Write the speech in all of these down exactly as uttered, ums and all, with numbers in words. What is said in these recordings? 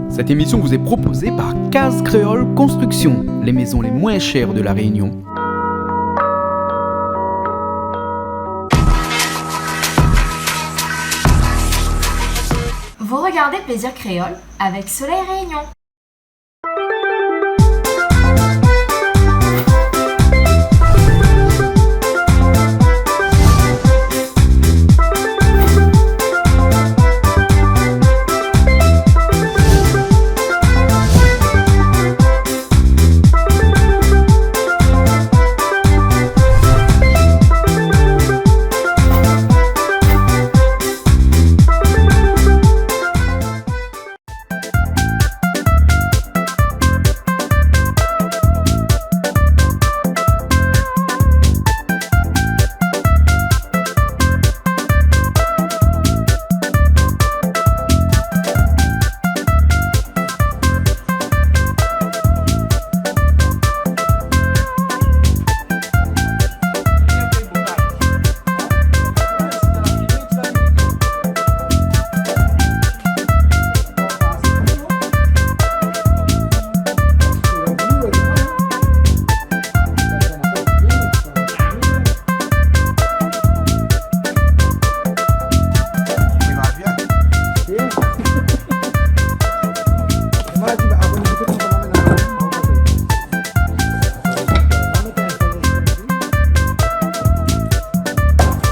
Cette émission vous est proposée par Case Créole Construction, les maisons les moins chères de La Réunion. Vous regardez Plaisir Créole avec Soleil Réunion.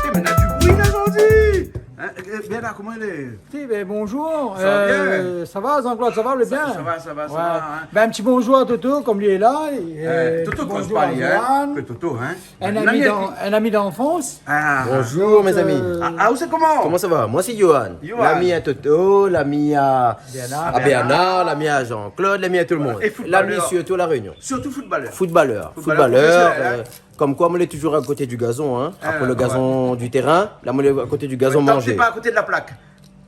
Putain, mé na du bri la zordi. Hein, euh, Bernard, koman i lé ? Si, ben, bonjour. Sa va bien ? Euh, sa va, Jean-Claude, sa va, lé bien ? Sa va, sa va, sa va, hein. Ben, in ti bonjour à Toto, kom li lé la. É, euh, Toto, bonjour à Johan. Ke Toto, hein. Un ami d'en-, un ami d'enfance. Ah. Bonjour, mes amis. Euh, ah, ah, ou sé koman ? Koman sa va ? Moin sé Johan. Johan. L'ami à Toto, l'ami à, à Bernard, l'ami à Jean-Claude, l'ami à tout le monde. Voilà. Et footballeur. L'ami surtout La Réunion. Surtout footballeur. Footballeur. Footballeur, professionnel, hein. Euh, Comme quoi, moin lé toujours à côté du gazon, hein. Après le gazon du terrain, la, moin lé à côté du gazon manzé. Ouais, tant que t'es pas à côté de la plaque.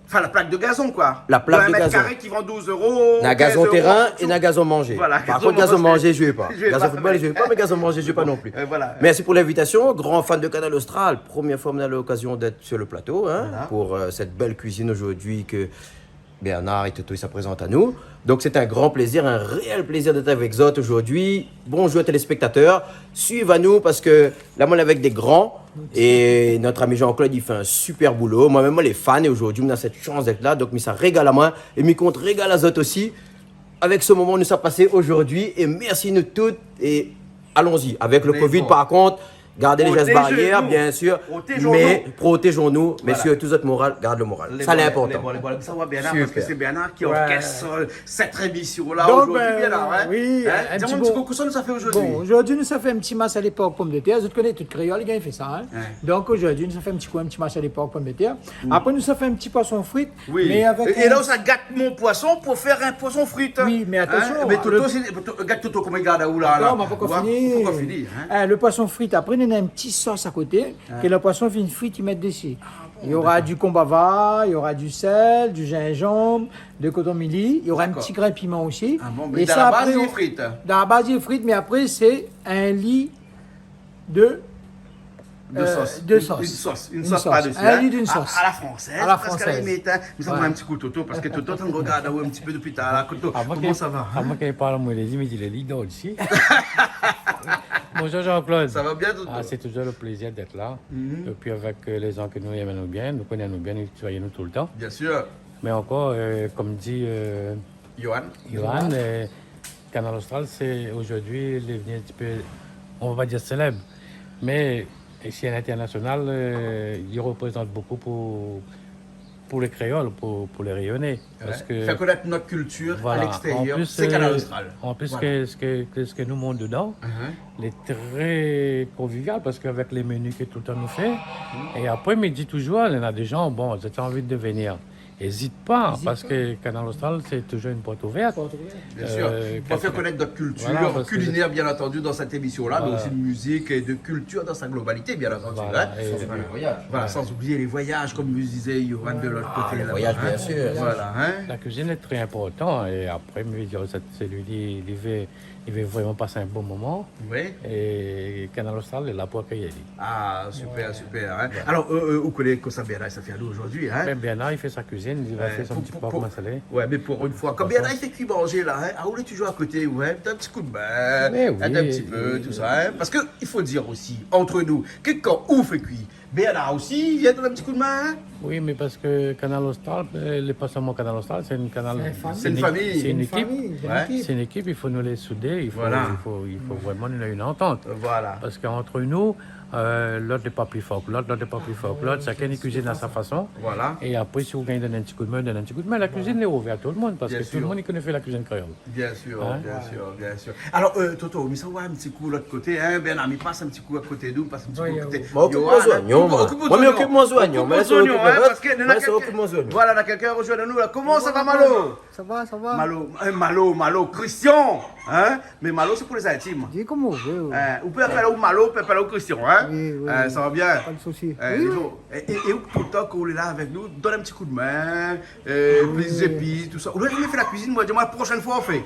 Enfin, la plaque de gazon, quoi. La plaque de gazon. De un mètre carré qui vend douze euros, quinze euros. Na gazon terrain é na gazon manzé. Voilà, gazon manzé. Par contre, gazon manzé, mi zoué pa. Gazon football, mi zoué pa, mé gazon manzé, mi zoué pa non plus. Euh, voilà. Merci pour l'invitation, grand fan de Kanal Austral. Première fois mi na l'occasion d'être sur le plateau, hein, pour, euh, cette belle cuisine aujourd'hui ke Bernard é Toto i sa prézant anou. Donc, c'est un grand plaisir, un réel plaisir d'être avec zot aujourd'hui. Bonjour téléspectateurs, suiv anou parske la, moin lé avèk dé gran é notre ami Jean-Claude, i fé in super boulot. Moin mèm, moin lé fan é zordi, moin na sèt shans d'èt la. Donk, mi sa régal amoin é mi kont régal azot osi avèk se moman nou sa pasé zordi. É mèrsi nou tout é alon-y. Avèk le covid, par kont, gard lé jès barièr, bien sûr, mé protézon-nou, mé sirtou zot moral, gard le moral. Sa lé inportan. Lé bon, lé bon, lé bon. Sa va, Bernard, parske sé Bernard ki orkèst, euh, sèt émisyon-la zordi, Bernard, hein. Donk, ben, oui, in ti koukou, sa nou sa fé zordi. Bon, zordi nou sa fé in ti mash à l'épork pomdetèr. Zot i koné, tout kréol i gingn fé sa, hein. Ouais. Donk zordi nou sa fé in ti kou, in ti mash à l'épork pomdetèr. Apré nou sa fé in ti poison frit. Oui. Mé avèk... É, é la ou sa gat mon poison pou fé in poison frit. Oui, mé atansion, hein, mé Toto, sé, gard Toto koman i gard aou la. Non, la. Non, ma pankor fini. Pankor fini, hein. Hein, le poison frit, apré, néna in ti sos a koté, ke le poison fini frit, i mèt dési. Ah bon, d'accord. Il y aura du combava, il y aura du sel, du gingembre, de coton-mili. Il y aura un petit grain de piment aussi. D'accord. Ah bon, mé dan la baz, apré, lé frit. Dan la baz, lé frit, mé apré, sé in li de, de sos. Euh, de sos. Une, une sauce, une sauce par-dessus, hein. Un lit d'une sauce. À, à la française. À la française. Parske la limit, hein. Ouais. Nou sa pran in ti kou Toto, parske Toto, té i regard aou in ti pé dopi talèr. Toto, koman sa va, hein ? Ah, moin, kan i parl amoin, lé zimi, mi di lé lidol isi. Bonjour Jean-Claude. Ça va bien, Toto ? Ah, c'est toujours le plaisir d'être là. Mhm. Et puis avec, euh, les gens que nous aimons bien, nou koné anou bien, i suiv anou tout le temps. Bien sûr. Mé ankor, euh, kom di, euh, Johan. Johan, euh, Kanal Austral, sé zordi, lé vni in ti pé, on va pas dire célèbre, mé isi à l'international, euh, i reprézant bonpé pou, pou lé kréol, pou, pou lé rényoné. Ouais. Parske, fé konèt nout kiltir à l'extérieur, sé Kanal Austral. Voilà. An plis, euh, an plis ke, ke, ke, ke nou mont dedan, lé trè konvivial, parske avèk lé meni ke toultan nou fé, é apré, mi di toujour, néna dé jan, bon, zot la anvi de venir. Ézit pa, parske Kanal Austral, sé toujour in port ouvèr. Port ouvèr. Bien sûr. Euh, pou fé konèt nout kiltir kilinèr, bien entendu, dans cette émission-là, mais aussi de musique et de culture dans sa globalité, bien entendu, hein. Voilà, et puis, voilà, sans oublier les voyages, comme vous disiez, Johan, de l'autre côté là-bas, hein. Ah, les voyages, bien sûr. Voilà, hein. La cuisine est très importante, et après, mi vé dir, sé, sé li, li, li vé, li vé vréman pasé in bon moman. Oui. É Kanal Austral lé la pou akèy ali. Ah, super, super, hein. Voilà. Alors, euh, euh, ou koné kosa Bernard sa fé anou zordi, hein ? Ben, Bernard, i fé sa kuizine. Li va fé son ti pork masalé. Ouais, mé pou in foi, kan Bernard i fé kui manzé la, hein, ah, ou lé toujour a koté, ouais, in ti kou d'min, in ti pé, tousa, hein. Parske i fo dir osi, ant nou, ke kan ou fé kui, Bernard osi i vien donn in ti kou d'min, hein. Oui, mé parske Kanal Austral, euh, lé pa solman Kanal Austral, sé in kanal, sé in fami. Sé in ékip. Sé in ékip, i fo nou lé soudé, i fo, i fo, i fo vréman nou néna in antant. Voilà. Parske ant nou, euh, lot lé pa pli for ke lot, lot lé pa pli for ke lot, shakinn i kuizine a sa fason. Voilà. É apré, si ou gingn donn in ti kou d'min, donn in ti kou d'min. La kuizine lé ouvèr a tout le moun, parske tout le moun i koné fé la kuizine kréol. Bien sûr, bien sûr, bien sûr. Alor, euh, Toto, mi sa oir in ti kou lot koté, hein, Bernard, mi pas in ti kou a koté nou, pas in ti kou koté Yohann, hein. Okip mon zoignon, moin. Okip mon zoignon, hein, parske néna kèlkin i rozoinn anou la. Koman sa va, Malo ? Sa va, sa va. Malo, euh, Malo, Malo, Christian, hein ? Mé Malo, sé pou lé zintim. Di koman ou vé, oui. Hein, ou pé apèl aou Malo, ou pé apèl aou Christian, hein ? Oui, oui. Hein, sa va bien ? Pa de sousi. Hein, oui, oui. É, é, é ou, toultan ke ou lé la avèk nou, donn in ti kou d'min, euh, plis zépis, tousa. Ou la zamé fé la kuizine, moin, di amoin, la proshèn foi, ou fé.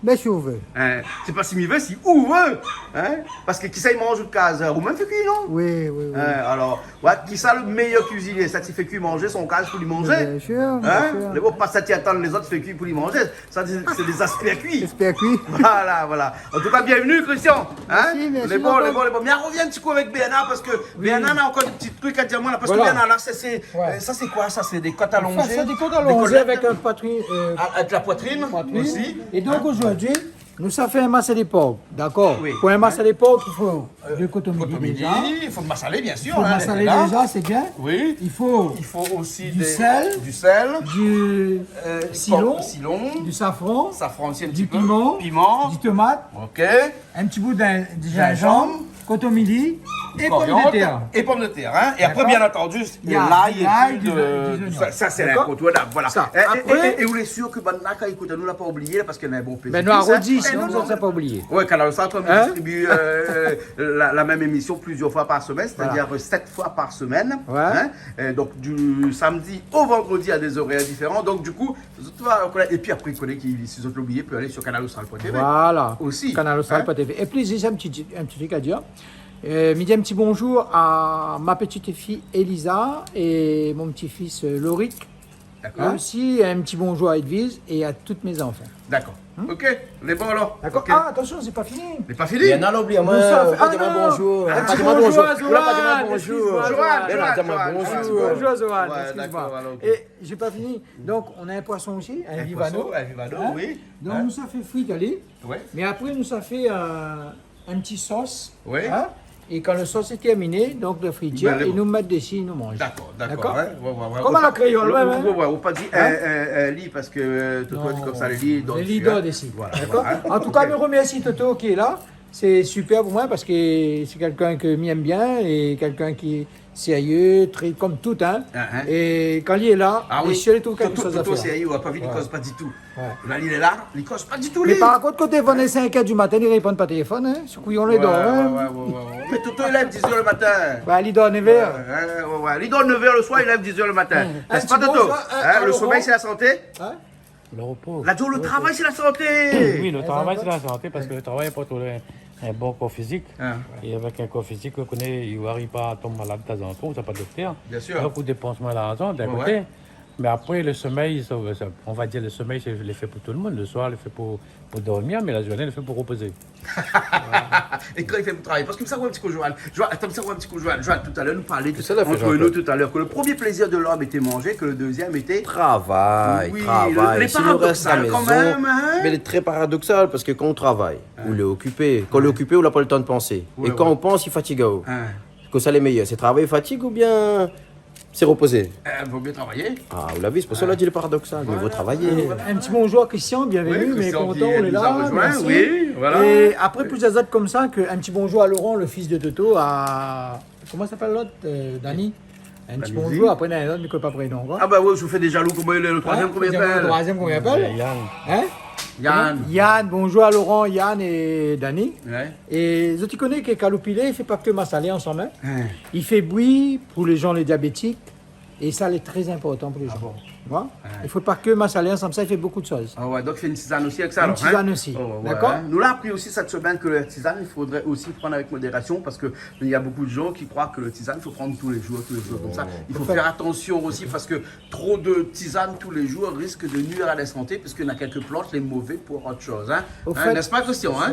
Mé si ou vé. Hein, sé pa si mi vé, si ou vé. Hein ? Parske kisa i manz out kaz, ou mèm i fé kui, non ? Oui, oui, oui. Hein, alor, ouais, kisa lé méyèr kuizinié, sak i fé kui manzé, son kaz pou li manzé ? Bien sûr, bien sûr. Hein ? Lé bon, pa sak i atann lézot i fé kui pou li manzé. Sa, sé, sé dé zéspèr kui. Zéspèr kui. Voilà, voilà. An tou ka, bienvenu, Christian. Hein ? Merci, merci, Jean-Claude. Lé bon, lé bon, lé bon. Mé arvien in ti kou avèk Bernard, parske Bernard néna ankor dé ti trik a dir amoin la, parske Bernard la, sé, sé, euh, sa sé koi sa ? Sé dé kot alonzé. Sa sé dé kot alonzé avèk in poitrine, euh, avèk la poitrine osi. É donk, zordi, nou sa fé in masalé por, dakor ? Oui. Pou in masalé por, i fo dé kotomili déza. I fo masalé, bien sûr, hein, masalé déza, sé bien. Oui. I fo osi du sèl, du sèl, du, euh, silon, du safran, safran osi in ti pé, piman, du tomat, OK, in ti bout de zinzanm, kotomili é pomdetèr. É pomdetèr, hein. É apré, bien antandu, lay é pi du, du, sa, sa sé inkontournab, voilà. Sa, é, é, é ou lé sir ke bann la, kan i ékout anou, la pa oublié la, parske néna in bon plézir. Mé nou arodi, sinon zot la pa oublié. Ouais, Kanal Austral, kom i distribi, euh, la, la mèm émisyon plizièr foi par semèn, sétadir sèt foi par semèn, hein. Euh, donk, du samdi au vendredi à des horaires différents. Donk, du kou, zot va, é pi apré, koné ki, si zot la oublié, pé alé sur kanal austral point T V. Voilà. Osi. Kanal Austral point T V. Hein ? É pi, zis in ti, in ti trik a dir. Euh, mi di in ti bonjour à ma petite fille Elisa et mon petit-fils, euh, Lorik. D'accord. Et aussi un petit bonjour à Edwige et à tous mes enfants. D'accord. Hmm ? OK, lé bon alor. D'accord. OK. Ah, atansion, sé pa fini. Lé pa fini. Néna, la oublié amoin, nou sa fé, ah, pa di amoin bonjour. Ah, non. In ti bonjour à Zohan, excuse-moi, Zohan. Zohan, Zohan, Zohan. Bonjour à Zohan, excuse-moi. Ouais, d'accord, alors, OK. Et j'ai pas fini. Donc, on a un poisson aussi, un vivano. Un poisson, un vivano, oui. Hein ? Donc, nou sa fé frit ali. Ouais. Mé apré, nou sa fé, euh, in ti sos, hein ? É kan le sos lé tèrminé, donk le fritir, é nou mèt dési, nou manz. D'accord, d'accord. D'accord ? Ouais, ouais, ouais, ouais. Kom a la kréol, ouais, ouais. Ou pa di, euh, euh, euh, li, parske, euh, Toto la di komsa, li, donk, li dor dési. Voilà, voilà, hein. D'accord ? An tou ka, mi remèrsi Toto ki lé la. Sé super pou moin parske sé kèlkin ke mi èm bien é kèlkin ki sérié, tré, kom tout, hein. Hein, hein. É kan li lé la, lé sir, li trouv kékshoz a fèr. Ah oui, Toto, Toto sérié, ou la pa vi, li koz pa ditou. Ouais. La, li lé la, li koz pa ditou, li. Mé par kont, kan ou téléfone a sink èr du matin, li réponn pa téléfone, hein. Sé kouyon, li dor, hein. Ouais, ouais, ouais, ouais, ouais. Mé Toto, li lèv dix heures le matin. Bah, li dor neuf heures. Ouais, ouais, ouais, ouais. Li dor neuf heures le soir, li lèv dix heures le matin. Hein. N'est-ce pas, Toto ? Hein, le sommeil, c'est la santé. Hein ? Le repo. La di, le travay, sé la santé. Oui, le travay, sé la santé, parske le travay i aport in, in bon kor fizik. Ah. É avèk in kor fizik, ou koné, ou ariv pa tonm malad tazantan, ou sa pa doktèr. Bien sûr. Donk, ou dépans moin larzan, d'in koté. Ouais, ouais. Mé apré, le somèy, sa, sa, on va dir, le somèy, sé, lé fé pou tout le moun. Le soir, lé fé pou, pou dormir, mé la zourné, lé fé pou repozé. É kan i fé pou travay ? Parske sa, ouais, in ti kou, Johan. Johan, atann, sa, ouais, in ti kou, Johan. Johan, talèr, nou parl ant nou talèr ke le premié plézir de l'om lété manzé, ke le dezièm lété travay. Oui, travay. Lé paradoksal kan mèm, hein ? Mé lé tré paradoksal, parske kan ou travay, ou lé okipé. Kan ou lé okipé, ou la pa le tan de pansé. Ouais, ouais. É kan ou pans, i fatig aou. Hein. Kosa lé méyèr, sé travay, fatig oubien sé repozé ? Eh, vo mié travayé. Ah, ou la vi, sé pou sa la di le paradoksal, mé vo travayé. Voilà. In ti bonjour à Christian, bienvenue, mé kontan ou lé la, mèrsi. Oui, Christian ki la, ki la rezoinn, oui, voilà. É apré, pou lézot komsa, ke in ti bonjour à Laurent, le fils de Toto, à, koman i apèl lot ? Euh, Dani. In ti bonjour, apré, néna lot, mi koné pa prénom ankor. Ah bah oui, mi fé déza lou, koman i lé, le troizièm, koman i apèl ? Hein ? Le troizièm, koman i apèl ? Yann. Hein ? Yann. Yann, bonjour à Laurent, Yann et Dani. Ouais. É zot i koné ke Kaloupilé i fé pa ke masalé ansanm, hein ? Hein. I fé bouyi pou lé jan, lé diabétik, é sa, lé tré inportan pou lé jan. Ah bon ? Voilà. Ouais. I fo pa ke masalé ansanm sa, i fé bonpé de shoz. Ah ouais, donk i fé in tizane osi avèk sa, alor, hein ? In tizane osi, dakor ? Nou la apri osi sèt semèn ke la tizane, i fodré osi prann avèk modérasion parske néna bonpé de moun i kroi ke la tizane, i fo prann tou lé zour, tou lé zour, konmsa. I fo fé atansion osi parske tro de tizane tou lé zour i risk de nuir a la santé, parske néna kèlk plant lé mové pou ot shoz, hein. Hein, n'est-ce pas, Christian, hein ?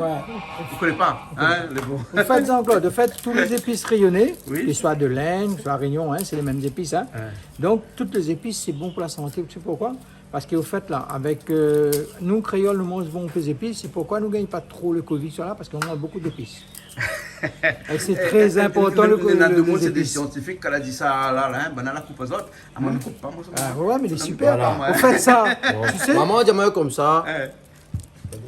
Ou koné pa, hein, lé bon. An fèt, Jean-Claude, an fèt, tout lé zépis rényoné, ke se soi de Linn, ke se soi La Rényon, hein, sé lé mèm zépis, hein. Ouais. Donk, tout lé zépis, sé bon pou la santé. Ou sé poukoi ? Parske, an fèt, la, avèk, euh, nou, kréol, nou manz bonpé zépis. Sé poukoi nou gingn pa tro le covid, sa la, parske nou manz bonpé zépis. É sé tré inportan, le, le, le, lé zépis. Néna de moun, sé dé siantifik, kan la di sa, la, la, hein, banna la koup azot. Ah, moin, mi koup pa, moin, sa. Ah, ouais, mé lé super. An fèt, sa, tu sais, momon la di amoin konmsa,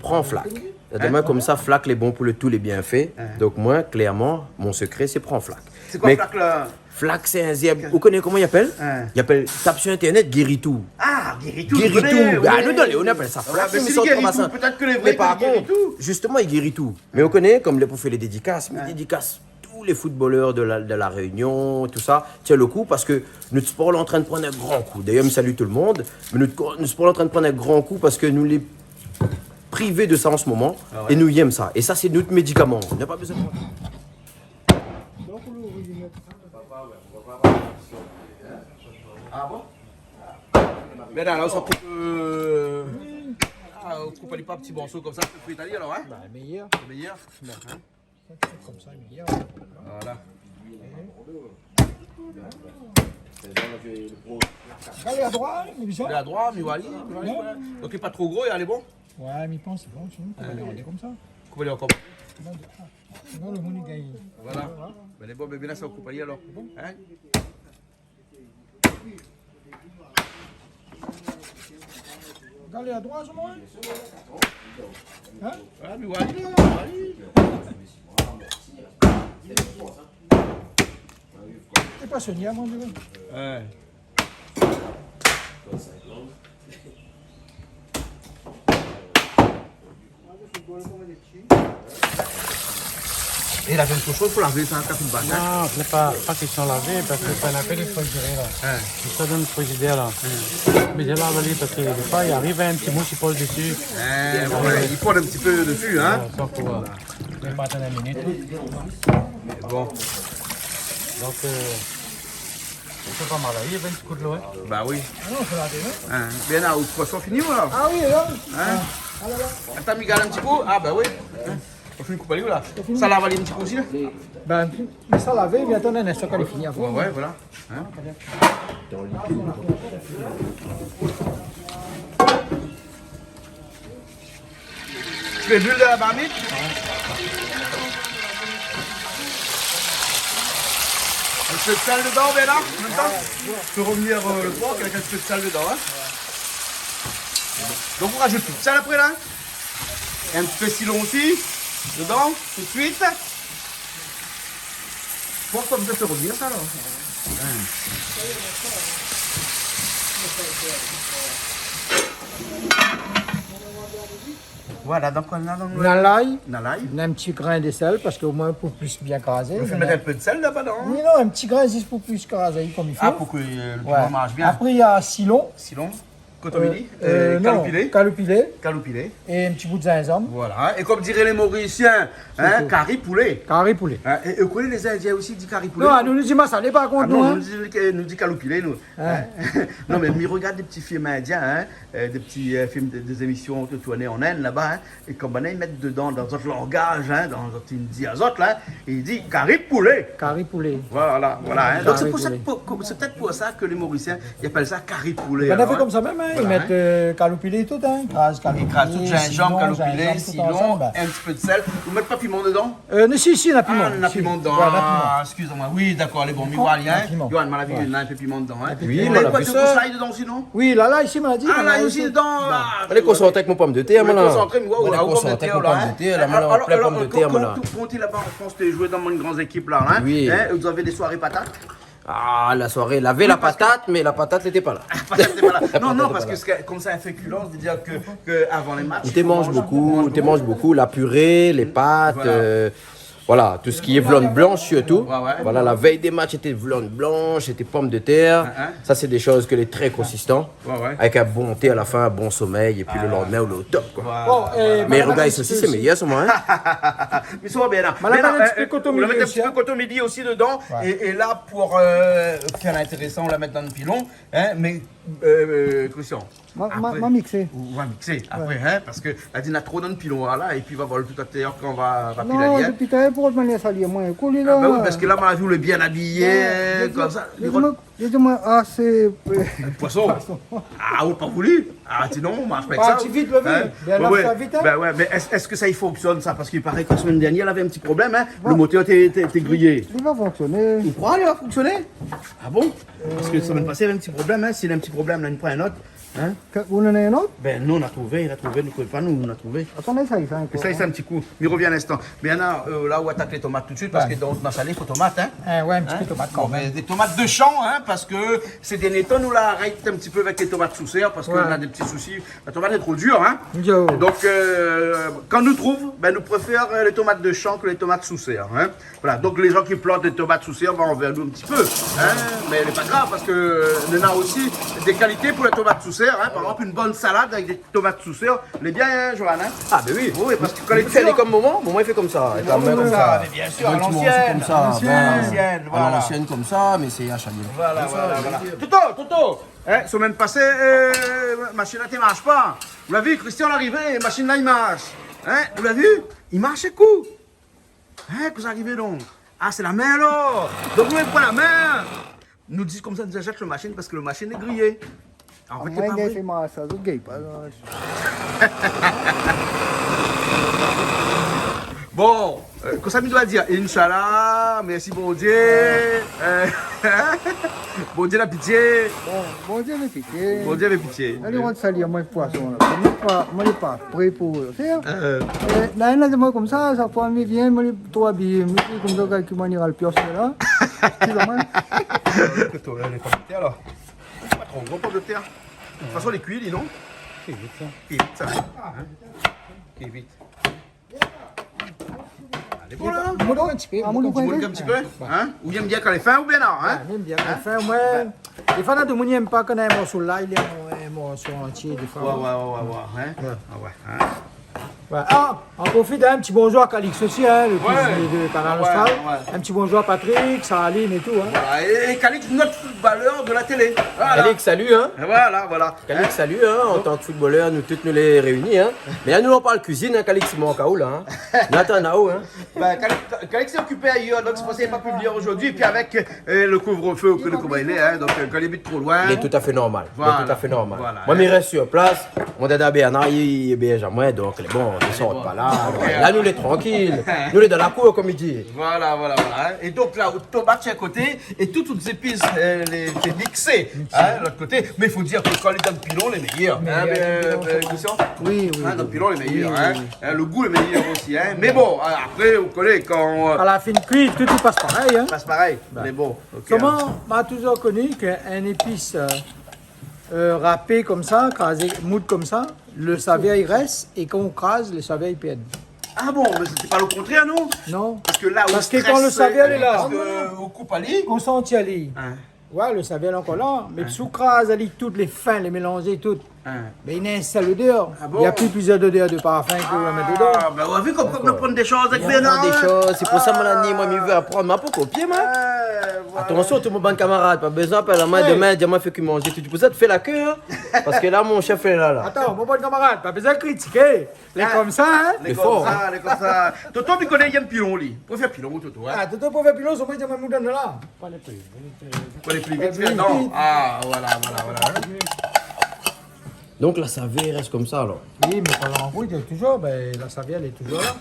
pran flak. La di amoin konmsa, flak lé bon pou le, tout lé bienfé. Donk, moin, klèrman, mon sekré, sé pran flak. Sé koi flak, la ? Mé flak, sé in zèrb. Ou koné koman i apèl ? Hein. I apèl, tap sur internet, guéri tout. Ah, guéri tout, mi koné, oui. Guéri tout. Bah, nou, dan lé, nou apèl sa flak, mé sa, sé guéri tout. Pétèt ke lé vré, mé par kont, guéri tout, justement, i guéri tout. Mé ou koné, konm lé pou fé lé dédikas, mi dédikas tout lé footballeur de la, de La Rényon, tout sa, tienbo le kou, parske nout spor lé antrin prann in gran kou. D'ailleurs, mi salu tout le monde, mé nout ko-, nout spor lé antrin prann in gran kou parske nou lé privé de sa an se moman, é nou yèm sa. É sa, sé nout médikaman. Nou la pa bezoin de... Ah bon ? Mé la, la, ou sa koup, euh, ah, ou koup ali pa ti morso konmsa, sé pou Italie, alor, hein ? Bah, méyèr. Sé méyèr. Hein ? Konmsa, méyèr. Voilà. Galé a droit, hein, mi vizyon. Galé a droit, mi oi ali, mi oi ali, voilà. Donk, lé pa tro gro, lé bon ? Ouais, mi pans, sé bon, sinon, ou va gardé konmsa. Koup ali ankor. Non, le moun i gingn. Voilà. Bin, lé bon, bin, la, sa, ou koup ali, alor. Hein ? Galé a droit, sa, moin. Hein ? Ah, mé voilà, voilà. Sé pa Sonia, moin, mi vé. Ouais. É la vèl koshon pou lavé sa, kafé bat, hein ? Non, sé pa, pa késtion lavé, parske sa, la fé lé frizidèr, la. Hein. Sa dan le frizidèr, la. Hein. Mé mi lav ali parske défoi i ariv in ti mous i poz dési. Hein, ouais, i poz in ti pé dési, hein ? Ouais, sa pou, euh, mé pa atann in minit, hein. Bon. Donk, euh, Sé pa mal, hein, i fé in ti kou dolo, hein. Bah oui. Ah non, fo lavé, hein. Hein, bien, la, out poison fini, ou la ? Ah oui, la. Hein ? Ah, ah la la. Atann, mi gard in ti kou. Ah, bah oui. Hein ? Ou fini koup ali, ou la ? Fini. Sa lav ali in ti kou osi, la ? Bin, sa lavé, mé atann, in instan, kan li fini, apré. Ouais, ouais, voilà. Hein ? Tu fais de l'huile dans la marmite ? Un petit peu de sel dedans, Bernard, en même temps ? Tu fais revenir, euh, le porc avec un petit peu de sel dedans, hein ? Donc on rajoute tout de sel après, là. Et un petit peu de citron aussi, dedans, tout de suite. Bon, sa mi fé revenir sa, la. Voilà, donk, nou na, donk, nou na lay, nou na lay, nou na in ti grin de sèl, parske omoin pou plis bien krazé. Ou fé mèt in pé de sèl laba, non ? Oui, non, in ti grin zis pou plis krazé, konm i fo. Ah, pou ke, euh, le piman i marsh bien. Apré, na silon. Silon. Kotomili, euh, euh, non, kaloupilé. Kaloupilé. Kaloupilé. É in ti bout zinzanm. Voilà. É konm diré lé Morisien, hein, kari poulé. Kari poulé. Hein, é, é ou koné lé Zindien osi i di kari poulé. Non, nou, nou di masalé, par kont, nou, hein. Ah non, nou di, nou di kaloupilé, nou. Hein. Hein. Non, mé mi rogard dé ti film indien, hein, euh, dé ti, euh, film, dé, dé zémision tourné an Inde, laba, hein. É konm banna i mèt dedan, dan zot langaz, hein, dan zot, i di azot, la, i di kari poulé. Kari poulé. Voilà, voilà, hein. Donk, sé pou sa, pou, pou, sé pétèt pou sa ke lé Morisien i apèl sa kari poulé, alor, hein. Banna i fé konmsa mèm, hein. Voilà, i mèt, euh, kaloupilé é tout, hein. I kraz kaloupilé, i kraz tout, zinzanm, silon, kaloupilé, zinzanm, tout silon, ansanm, bin. In ti pé de sèl. Ou mèt pa piman dedan ? Euh, non, si, si, na piman. Ah, na piman dedan. Si. Ouais, na piman. Ah, excusez-moi. Oui, dakor, lé bon, mi oi, hein. Dakor, na piman. Yoann, ma la vi, na in pé piman dedan, hein. Ouais. Oui, voilà, sé pou sa. Lay dedan, sinon ? Oui, la, la, isi, ma la di, ah, la, lay osi dedan. Alé, konsantré avèk mon pomdetèr, moin, la. Konsantré, moin, ou la, ou konm de tèr, moin, la. Alor, alor, alor, kan, kan, kan, kan ou té zoué dan bann gran zékip la, hein, hein, ou lavé dé soiré patat ? Ah, la soiré, lavé la patat, mé la patat lété pa la. La patat lété pa la. Non, non, parske konmsa, in fékilan, sé-à-dir ke, ke avan lé match, ou té manz bonpé, ou té manz bonpé, la piré, lé pat, euh, Voilà, tout ce qui est viande blanche surtout. Ouais, ouais. Voilà, la veille des matchs, c'était viande blanche, c'était pommes de terre. Hein, hein. Ça, c'est des choses que les très consistants. Ouais, ouais. Avec un bon thé à la fin, un bon sommeil, et puis le lendemain, on est au top, quoi. Voilà. Bon, euh, mais regarde, les saucisses, c'est meilleur, sûrement, hein. Mé sa va bien la. Madame, mé non, in ti pé koton mili osi, in. Ou la mèt in ti pé koton mili osi dedan. Ouais. É, é la, pou, euh, fé lintérésan, ou la mèt dan le pilon, in, mé, euh, Christian, ma, ma, apré, ma mixé. Ou va mixé apré, in, parske la di na tro dan le pilon, la, épi va vol tout atèr kan va, va pil ali, in. Non, dopi talèr, pou rod manièr sa li, moin, kou li la. Ah, ben oui, parske la, ma vi ou lé bien abiyé, konmsa. Li rod Li di amoin, ah, sé, euh, poison. Poison. Ah, ou la pa voulu. Ah, ti non, ma fé sa. Parti vit, le vit. Hein ? Ben, ouais, ouais. Ben ouais, mé èske, èske sa i fonksyone, sa ? Parske i paré ke la semèn dernièr, lavé in ti problèm, hein. Bon. Le motèr té, té, té griyé. Li, li va fonksioné. Ou kroi li va fonksioné ? Ah bon ? Parske la semèn pasé, lavé in ti problèm, hein. Si la in ti problèm, la, nou pran in ot. Hein ? Ke, ou néna in ot ? Ben, nou, nou la trouvé, nou la trouvé, nou koné pa, nou, nou la trouvé. Atann, sa, sa, ankor, hein. Sa, sa, in ti kou. Mi rovien in instan. Mé Ana, euh, la, ou atak lé tomat tout de suite, parske dan nout masalé, i fo tomat, hein. Eh ouais, in ti pé tomat kan mèm. Hein ? Bon, mé dé tomat de chan, hein, parske sé dernié tan, nou la arèt in ti pé avèk lé tomat sou sèr, parske nou néna dé ti sousi. La tomat lé tro dir, hein. Yo. Donk, euh, kan nou trouv, ben, nou préfèr, euh, lé tomat de chan ke lé tomat sou sèr, hein. Voilà, donk lé jan ki plant dé tomat sou sèr va anvèr nou in ti pé, hein, mé lé pa grav, parske, euh, nou néna osi dé kalité pou la tomat sou sèr, hein. Par égzanp, in bone salad avèk dé tomat sou sèr, lé bien, hein, Johan, hein ? Ah, ben oui. Oui, parske kan lé dir, lé konm momon, momon i fé konmsa, avèk la min konmsa. Mé bien sir, a lansien. In ti morso konmsa, ben, a lansien, voilà. A lansien konmsa, mé sé ashalié. Voilà, voilà, voilà. Toto, Toto, hein, semèn pasé, euh, machine la té i marsh pa. Ou la vi, Christian la arivé, machine la i marsh. Hein, ou la vi ? I marsh, ékout. Hein, kosa i ariv donk ? Ah, sé la min alor. Donk nou pran la min. Nou di konmsa, nou azèt le machine parske le machine lé griyé. An fèt, lé pa vré. Amoin, sé ma, sa, zot i gingn pa, non. Bon, euh, kosa mi doi dir ? Inshallah, mèrsi Bondié. Euh, Bondié la pitié. Bon, Bondié la pitié. Bondié la pitié. Alé, ou va sali amoin poison la. Moin lé pa, moin lé pa pré pou fèr. Euh. Euh, la, la, moin konmsa, sa foi mi vien, moin lé tro abiyé, mi di konmsa, kèl ki manièr al pios la. Ki la, moin. Ékout, euh, lé pomdetèr, alor. Pa tro gro pomdetèr. De tout fason, lé kui, li, non ? Sé vit, sa. Kui vit, sa. Hein ? Kui vit. Alé, bon, la. Moud in ti pé, moud in ti pé. Hein ? Ou i èm bien kan lé fin oubien non, hein ? Ah, mi èm bien kan lé fin, moin. Défoi, na demoun i èm pa kan néna in morso lay, li èm in morso antié, défoi. Ouais, ouais, ouais, ouais, hein. Ouais. Ah ouais, hein. Ouais. Ah, on profite, hein, un petit bonjour à Calix aussi, hein, le cuisinier de Kanal Austral. Ouais, ouais. Un petit bonjour à Patrick, Saline et tout, hein. Voilà. Et, et Calix, notre footballeur de la télé. Voilà. Calix, salut, hein. Voilà, voilà. Calix, salut, hein, en tant que footballeur, nou tout nou lé réuni, hein. Mé la nou, nou parl kuizine, hein, Calix, i mank aou la, hein. Nathan, aou, hein. Ben, Calix, Calix lé okipé ayèr, donk sé pou sa li la pa pu vnir zordi. Épi avèk, euh, le couvre-feu, ou koné koman i lé, hein, donk, euh, kan li abit tro loin. Lé tout à fait normal. Voilà. Lé tout à fait normal. Voilà. Moin, mi rès sur place. Mon dada Bernard, li, li ébèrz amoin, donk, bon, nou sort pa la. Alé, bon. La, nou lé trankil. Nou lé dan la kour, konm i di. Voilà, voilà, voilà, hein. É donk la, tomat a koté, é tout, tout zépis, euh, lé, lé mixé, hein, lot koté. Mé i fo dir ke kan lé dan pilon, lé méyèr. Méyèr, hein, dan pilon, euh, Christian ? Oui, oui, oui. Hein, dan pilon, lé méyèr, hein. Oui, oui. Hein, le gou lé méyèr osi, hein. Mé bon, apré, ou koné, kan, euh, a la fin kui, tout i pas parèy, hein. Pas parèy. Mé bon, OK, hein. Koman, ma touzour koni ke in zépis, euh, euh, rapé konmsa, krazé, moud konmsa, le savèr i rès, é kan ou kraz, le savèr i pèrd. Ah bon, mé sé pa le kontrèr, non ? Non. Parske la, ou strès, parske kan le savèr lé la, parske ou koup ali, ou santi ali. Hein. Ouais, le savèr lé ankor la, mé si ou kraz ali tout, lé fin, lé mélanzé tout, mé néna in sèl odèr. Ah bon ? Na pi plizyèr odèr de parfin ke ou la mèt dedan. Ah, ben, ou la vi konm, konm nou aprann dé shoz avèk Bernard, hein. Nou aprann dé shoz, sé pou sa, mon ami, moin, mi vé aprann. Ma pokor kopié, moin. Voilà. Atansion, tout mon bann kamarad, pa bezoin apèl amoin domin, di amoin fé ki manzé, tout. Pou sa, fé la ké, hein. Parske la, mon shèf lé la, la. Atann, mon bann kamarad, pa bezoin kritiké. Lé konmsa, hein ? Lé konmsa, lé konmsa. Toto, mi koné, li èm pilon, li. Préfèr pilon, Toto, hein ? Ah, Toto préfèr pilon, sé moin, moin, moin, la. Pou alé pli vit. Pou alé pli vit, non. Ah, voilà, voilà, voilà, hein. Donk, la savèr i rès konmsa, alor. Oui, mé pa lontan, lé touzour, ben, la savèr, lé touzour la.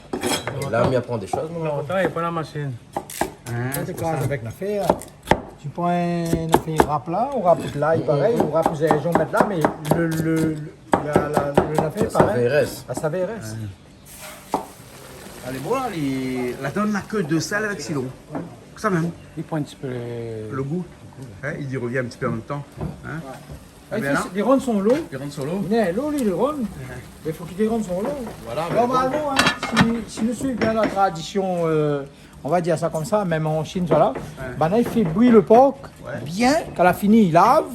É la, mi aprann dé shoz, moin. Lontan, navé pa la mashine. Hein, sé pou sa. Avèk nafèr. Ti pran in nafèr rap la, ou rap lay, parèy, ou rap zinzanm, mèt la, mé le, le, le, la, la, le nafèr, la savèr i rès. La savèr i rès. Ouais. Alé, bon, la, li, la donn la ke de sèl avèk sitron. Sa mèm. I pran in ti pé le gou. Hein, li rovien in ti pé an mèm tan. Hein. Ouais. Li fé, li rann son lo. Li rann son lo. Néna lo, li rann. Mé fo li rann son lo. Voilà, mé bon. Normalman, in, si, si nou suiv bien la tradision, euh, on va dir sa konmsa, mèm an Chine, sa la, banna i fé bouyi lo por bien, kan la fini, i lav.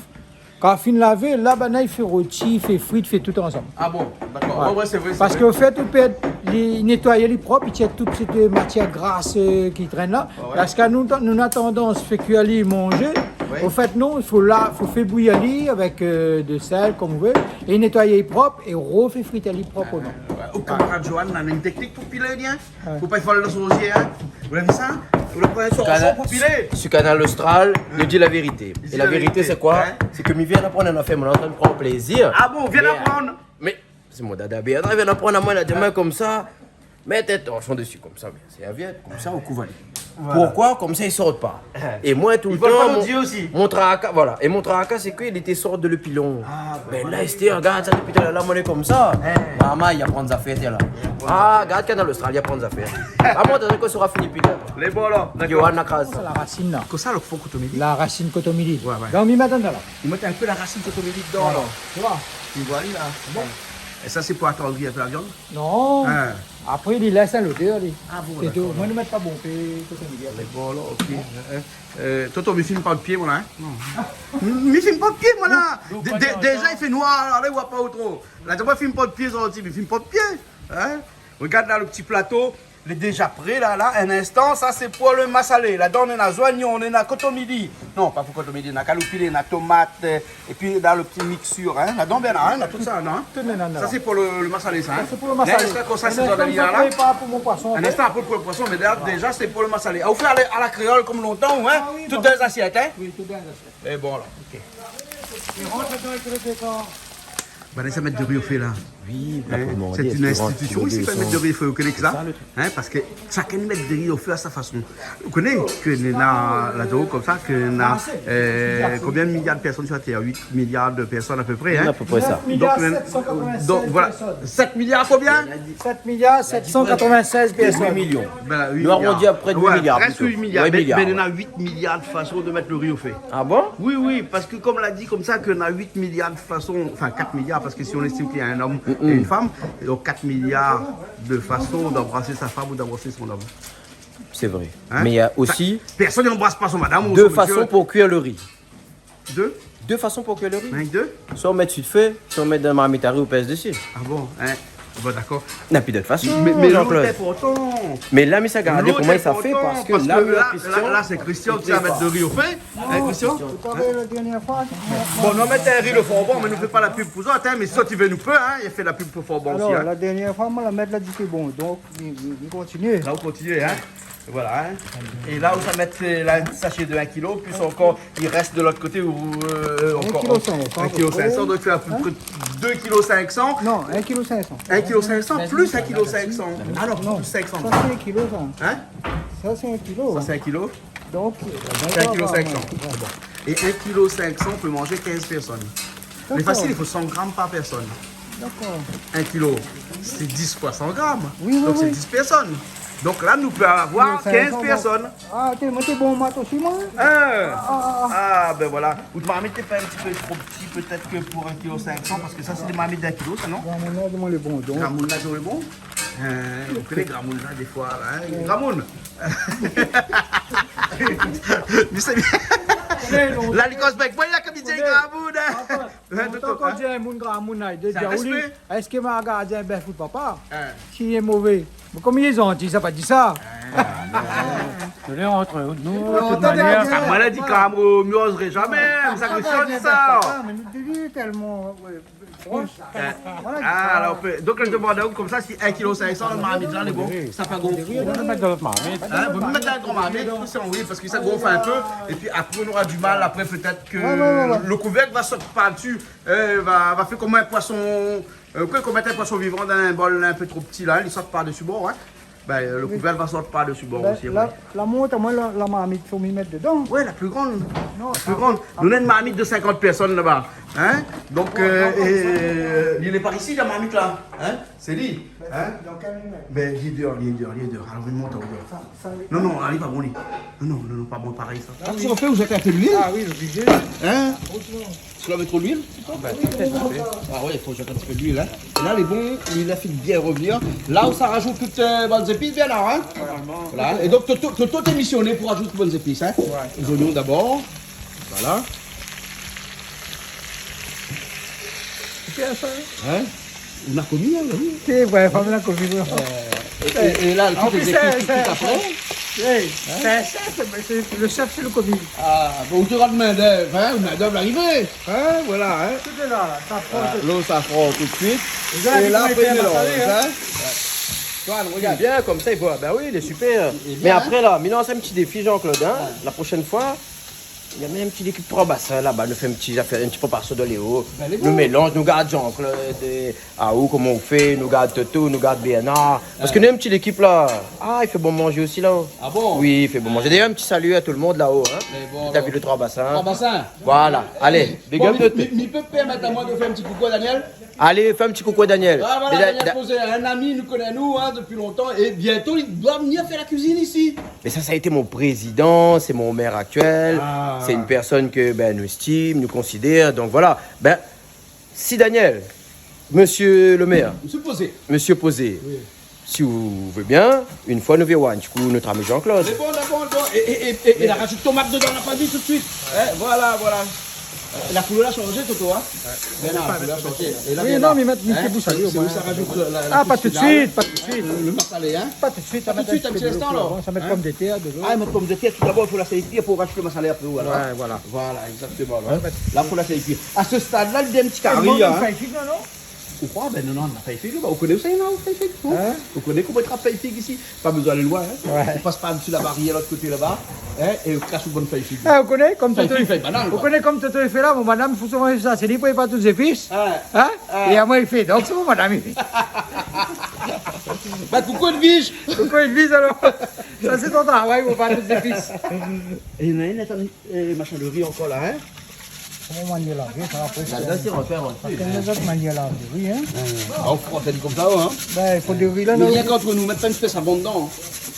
Kan la fini lavé, la, banna i fé roti, i fé frit, i fé tout ansanm. Ah bon, dakor. Voilà. Ouais, ouais, sé vré, sé vré. Parske an fèt, ou pé, li nétoy ali prop, i tir tout sèt matièr gras, euh, ki trèn la. Ouais, ouais. Parske nou, nou na tandans fé kui ali, manzé. Oui. An fèt, non, i fo la, fo fé bouyi ali avèk, euh, de sèl, konm ou vé, é nétoy ali prop, é rofé frit ali prop, non. Ouais. Ou kamarad Johan, la, néna in téknik pou pilé, bien. Ouais. Fo pa fé lo sorsié, in. Ou la vi sa ? Ou la pran in sorsion pou pilé. Su Kanal Austral, nou di la vérité. É la vérité, sé koi ? Sé ke mi vien aprann in afèr, moin lé antrin pran plézir. Ah bon, vien aprann. Mé sé mon dada Bernard, li vien aprann amoin, la di amoin konmsa, mèt in torshon dési konmsa, mé servièt, konmsa, ou kouv ali. Voilà. Poukoi ? Konmsa, i sort pa. É moin, toultan, mon, mon traka, voilà. É mon traka, sé ke li té sort de lo pilon. Ah, ben voilà. Mé la, Esther, gard sa, dopi talèr la, moin lé konmsa. Maman, i aprann zafèr, té la. Ah, gard Kanal Austral, i aprann zafèr. Ah, moin, tanzantan, sa sra fini, pita. Lé bon, la, dakor. Johan Lacraze. Sa, la rasine, la. Kosa, lo fon kotomili ? La rasine kotomili. Ouais, ouais. Donk, mi mèt dann la. I mèt in pé la rasine kotomili dedan, la. Voilà. Tu vois ? Tu vois, la. Bon. É sa, sé pou atandri in pé la viann ? Non. Apré, li lès in lodèr, li. Ah bon, dakor. Sé tou. Moin, nou mèt pa bonpé kotomili. Lé bon, la, ok. Euh, Toto, mi film pa out pié, moin la, in. Non. Mi film pa out pié, moin la. Dé-, dé-, déza, i fé noir, la, la, i voi pa ou tro. La, mi film pa out pié, sorti, mi film pa out pié. In ? Regard la, lo ti plato. Lé déza pré, la, la, in instan. Sa, sé pou lo masalé. Ladan, néna zoignon, néna kotomili. Non, pa pou kotomili, néna kaloupilé, néna tomat, euh, épi la, lo ti miksir, in. Ladan, bien la, in, néna tout sa, non ? Tout néna la. Sa, sé pou lo, lo masalé, sa, in. Sa, sé pou lo masalé. Mé sa, konmsa, sé zot la. In instan, apré, pou mon poison, apré. In instan, apré, pou lo poison, mé déza, déza, sé pou lo masalé. Ah, ou fé a la, a la kréol, konm lontan, ou, in ? Ah oui, tout dan lé zasièt, in ? Oui, tout dan lé zasièt. É bon, la, ok. É rant dedan avèk lo dékor. Banna sa mèt do ri o fé, la. Oui, la, pou domann espérans, sé in institision isi, i mèt do ri o fé, ou koné sa ? Sé sa, lo trik. In, parske shakinn i mèt do ri o fé a sa fason. Ou koné ke néna, la, do, konmsa, ke néna, euh, konbien de miliar de pèrsone su la tèr ? Uit miliar de pèrsone a pé pré, in ? Oui, a pé pré sa. Donk, euh, donk, voilà. Sèt miliar sèt san katrovin-sèz pèrsone. Sèt miliar konbien ? Sèt miliar sèt san katrovin-sèz pèrsone. Uit milion. Ben, uit miliar. Nou arondi a pé pré uit miliar, plito. Ouais, prèsk uit miliar. Ouais, mé, mé néna uit miliar de fason de mèt lo ri o fé. Ah bon ? Oui, oui, parske konm la di konmsa ke néna uit miliar de fason, anfin, kat miliar, parske si on estim ke néna in om é in fanm, donk kat miliar de fason d'anbras sa fanm ou d'anbras son om. Sé vré. In ? Mé néna osi... Pèrsone i anbras pa son madam ou son mésyé. Dé fason pou kuir lo ri. Dé ? Dé fason pou kuir lo ri. Rienk dé ? Soi ou mèt su lo fé, soi ou mèt dann marmit a ri, ou pèz dési. Ah bon, in ? Bon, dakor. Na pi dot fason, Jean-Claude. Mé, mé lot lé inportan. Mé la, mi sa gardé koman sa fé, parske la, la, sé Christian ki sa mèt do ri o fé. In, Christian ? Ou la vi la dernièr foi ? Bon, nou mèt in ri lo Forbon, mé nou fé pa la pub pou zot, in, mé si zot i vé, nou pé, in, i fé la pub pou Forbon osi, in. Alor, la dernièr foi, moin la mèt la di té bon, donk, mi, mi, mi kontinié. La, ou kontinié, in. Voilà, in. É la, ou sa mèt, euh, la, in sashé de in kilo, plis ankor, i rès de lot koté, ou, euh, ankor in kilo sink san, in kilo sink san, donk i fé a pé pré dé kilo sink san. Non, in kilo sink san. In kilo sink san plis in kilo sink san. Alor, non, plis sink san. Sa, sé in kilo, sa. In ? Sa, sé in kilo, in. Sa, sé in kilo. Donk, euh, sé in kilo sink san. Voilà. É in kilo sink san, ou pé manzé kinz pèrsone. Dakor. Mé fasil, i fo san gram par pèrsone. Dakor. In kilo, sé dis foi san gram. Oui, oui, oui. Donk, sé dis pèrsone. Donk la, nou pé avoir kinz pèrsone. Ah, té, moin té bon mat osi, moin. In. Ah, ah, ah. Ah, ben voilà. Out marmit té fé in ti pé tro pti, pétèt ke pou in kilo sink san, parske sa, sé dé marmit d'in kilo, sa, non ? Gramoun la, koman lé bon, donk. Gramoun la, lé bon. Euh, ou koné gramoun la, défoi, in. Gramoun. Mé sé bien. La, li koz bèk. Moin, la, konm li di, gramoun, in. Anfin, lontan kan ou di in moun gramoun, la, i di, sa, ou li, respé. Èske ma gard in bèf ou papa ? In. Si li lé mové. Mé konm li lé zanti, sa pa di sa. In, non. Nou lé ant nou, de tout manièr. Sa, moin la di, gramoun, mi ozré zamé, mé sa, Christian di sa. Papa, mé nou di tèlman, ouais. Bon, ah, voilà, alor, donk, la, mi domann aou konmsa si in kilo sink san, lo marmit la, lé bon, sa pa gonf ? Ou pé mèt dann lot marmit. In, ou pé mèt dann gran marmit, oui, parske sa i gonf in pé, épi apré, nou nora di mal, apré, pétèt ke lo kouvèrk va sort par dsi, euh, va, va fé konm in poison, euh, konm in poison vivan dann in bol in pé tro pti, la, li sort par dsi bor, in. Ben, euh, lo kouvèrk va sort par dsi bor osi, la, apré. La mont amoin la, la marmit, fo mi mèt dedan. Ouais, la pli gran. Non, la pli gran. Nou néna in marmit de sinkant pèrsone laba. Hein ? Donk, euh, é, euh, li lé par isi, la marmit la. Hein ? Sé li. Hein ? Bin, li lé déor, li lé déor, li lé déor. Alor, vien mont, déor. Non, non, alé, pa bon, li. Non, non, non, non, pa bon, parèy, sa. Ah, ou fé, ou zèt in pé luil ? Ah oui, oblizé. Hein ? Si ou la mèt tro luil ? Ah bin, pétèt, in pé. Ah ouais, i fo zèt in ti pé luil, hein. La, lé bon, li la fine bien rovnir. La, ou sa razout tout, euh, bann zépis, bien la, hein. Voilà. É donk, Toto, Toto té misioné pou razout tout bann zépis, hein. Ouais. Lé zoignon dabor. Voilà. Sé bien sa, hein ? Hein ? Ou la komi, hein, oui. Sé vré, fanm la komi, oui. Euh, é, é, é la, tout lé zépis, tout, tout apré. Sé, sé, sé, sé, le shèf, sé le komi. Ah, bon, ou té rant min d'èv, hein, min d'èv la arivé. Hein, voilà, hein. Tout lé la, la, sa fran, tout. Voilà, lo safran tout de suit. É la, apré, i mélanz, hein. Ouais. Antoine, regard bien, konmsa, i voi. Bin oui, lé super. Lé bien, hein. Mé apré, la, mi lans in ti défi, Jean-Claude, hein. Ouais. La proshèn foi, néna in ti lékip Trois Bassins laba, nou fé in ti zafèr, in ti préparasion dan lé o. Bin, lé bon. Nou mélanz, nou gard Jean-Claude, é, aou, koman ou fé, nou gard Toto, nou gard Bernard. Parske nou néna in ti lékip la. Ah, i fé bon manzé osi la. Ah bon ? Oui, i fé bon manzé. Dayèr, in ti salu a tout le monde laba, hein. Lé bon, la vi lé Trois Bassins. Trois Bassins. Voilà. Alé, big up Toto. Bon, mi, mi, mi pé pèrmèt amoin de fé in ti koukou a Daniel ? Alé, fé in ti koukou a Daniel. Ah, voilà, Daniel Pozé, in ami, nou koné anou, hein, dopi lontan. É bientô, li doi vnir fé la kuizine isi. Mé sa, sa a été mon prézidan, sé mon mèr aktuèl. Ah. Sé in pèrsone ke, bin, nou éstim, nou konsidèr. Donk voilà. Bin, si Daniel, mésyé le mèr, mésyé Pozé. Mésyé Pozé, oui. Si ou vé bien, in foi nou vien oir in ti kou nout ami Jean-Claude. Lé bon, lé bon, lé bon. É, é, é, é la razout tomat dedan, la pa di tout de suit. Hein, voilà, voilà. La koulèr la shanzé, Toto, hein ? Ouais. Bin non, la koulèr la shanzé. É la, oui, bien non, la. Mé mèt, mèt in ti bout salé, sé, sé omoin. Ou sa razout la, la, la... Ah, pa tout de suit, pa tout de suit. Le, le masalé, hein ? Pa tout de suit, sa va mèt in ti pé de lo, in ti instan, alor. Sa mèt pomdetèr, de lo. Ah, mèt pomdetèr tout dabor, i fo lès ali kui, pou razout le masalé apré, voilà. Ouais, voilà. Voilà, exactement, la. Ouais, pa tout de suit. La, fo lès ali kui. A se stad-la, li done in ti kari, hein. Ou kroi, bin non, non, na fèy fig laba. Ou koné ousa néna fèy fig, non ? Hein ? Ou koné koman i trap fèy fig isi ? Pa bezoin alé loin, hein. Ouais. Ou pas par dsi la barièr, lot koté laba, hein, é ou kas out bann fèy fig. Ah, ou koné, konm Toto, fèy fig, fèy banann, koi. Ou koné konm Toto i fé la, mon madam, fo souvan sa, sé li i prépar tout zépis. Ouais. Hein ? Ouais. É amoin i fé, donk sé mon madam i fé. Bin, koukou Edwige. Koukou Edwige, alor. Sa sé ton travay, prépar tout zépis. É néna in, atann, é, mashin de ri ankor la, hein ? Koman ou manièr la vi, sa, apré, la, sa, la, sé refèr in pé, parske hein. Néna zot manièr la vi, hein. Hein. Ah, ou froit ali konmsa, hein. Bin, i fo de ri la, non ? Mé rienk ant nou, mèt pa in ti pé savon dedan.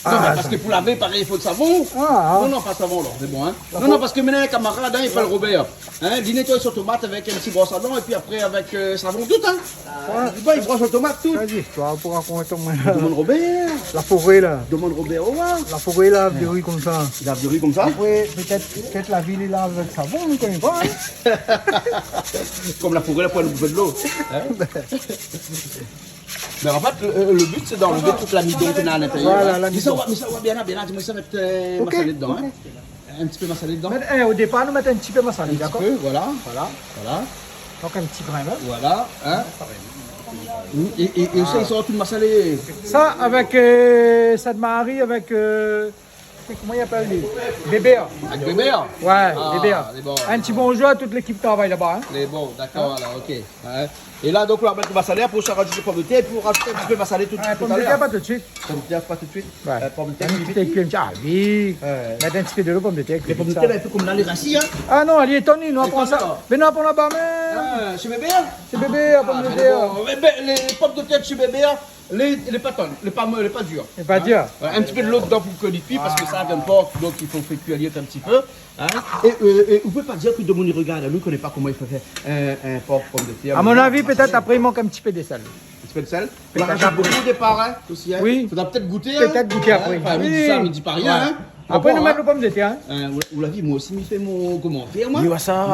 Ah, non, mé sa, parske pou lavé, parèy, i fo de savon. Ah, ah. Non, non, pa savon, alor, sé bon, hein. Non, non, parske mi néna in kamarad, hein, i apèl Robert. Hein, li nétoy son tomat avèk in ti bros a dan, épi apré avèk, euh, savon tout, hein. Ah. Li bros son tomat tout. Sa, zistoir pou rakont amoin la. Demann Robert. La foré la. Demann Robert, ouais. La foré la, de ri konmsa. Li lav de ri konmsa ? Apré, pétèt, pétèt la vil i lav avèk savon, nou koné pa, hein. Konm la foré la, pou nou bout de lo. Hein ? Mé an fèt, le, le bi, sé d'anlèv tout lamidon k'i néna a l'intérieur, hein. Voilà, lamidon. Mé sa va, mé sa va bien, bien, di amoin sa mèt, euh, masalé dedan, hein. Ok, ok. In ti pé masalé dedan. Mé, é, o dépar, nou mèt in ti pé masalé, dakor ? In ti pé, voilà. Voilà. Voilà. Donk in ti grin, hein. Voilà, hein. É, é, é sa, i sort tout masalé. Sa, avèk, euh, Sainte-Marie, avèk, euh, koman i apèl ali ? Bébé. Avèk Bébé ? Ouais, ah, Bébé. Lé bon. In ti bonjour a tout lékip i travay laba, hein. Lé bon, dakor, alor, ok. Ouais. É la, donk, ou la mèt le masalé, apré ou sa razout le pomdetèr, épi ou razout in ti pé masalé tout, tout a lèr. Ouais, pomdetèr, pa tout de suit. Pomdetèr, pa tout de suit. Ouais. Euh, pomdetèr, in ti pé kui, in ti, ah oui. Ouais. Mèt in ti pé de lo, pomdetèr, kui vit sa. Lé pomdetèr, in pé konm la, lé rasi, hein. Ah non, ali lé toni, nou la pran sa. Mé nou la pran laba, mé... Ah, shé Bébé, hein ? Shé Bébé, la pomdetèr. Ah, mé lé bon. Mé, mé lé pomdetèr shé Bébé, hein, lé, lé pa tann, lé pa, lé pa dir. Lé pa dir. Hein ? Ouais, in ti pé de lo dedan pou ke li kui, parske sa i vien de por, donk i fo fé kui ali in ti pé. Hein ? É, euh, é ou pé pa dir ke demoun i rogard anou, i koné pa koman i fo fé in, in por pomdetèr. A mon avi, pétèt apré, i mank in ti pé de sèl. In ti pé de sèl. Pétèt apré. Ou la razout bonpé o dépar, hein, osi, hein. Oui. Fodra pétèt gouté, hein. Pétèt gouté apré. Hein, anfin, mi di sa, mi di pa rien, hein. Oui. Apré, nou mèt lo pomdetèr, hein. Hein, ou, ou la vi, moin osi, mi fé mon komantèr, moin.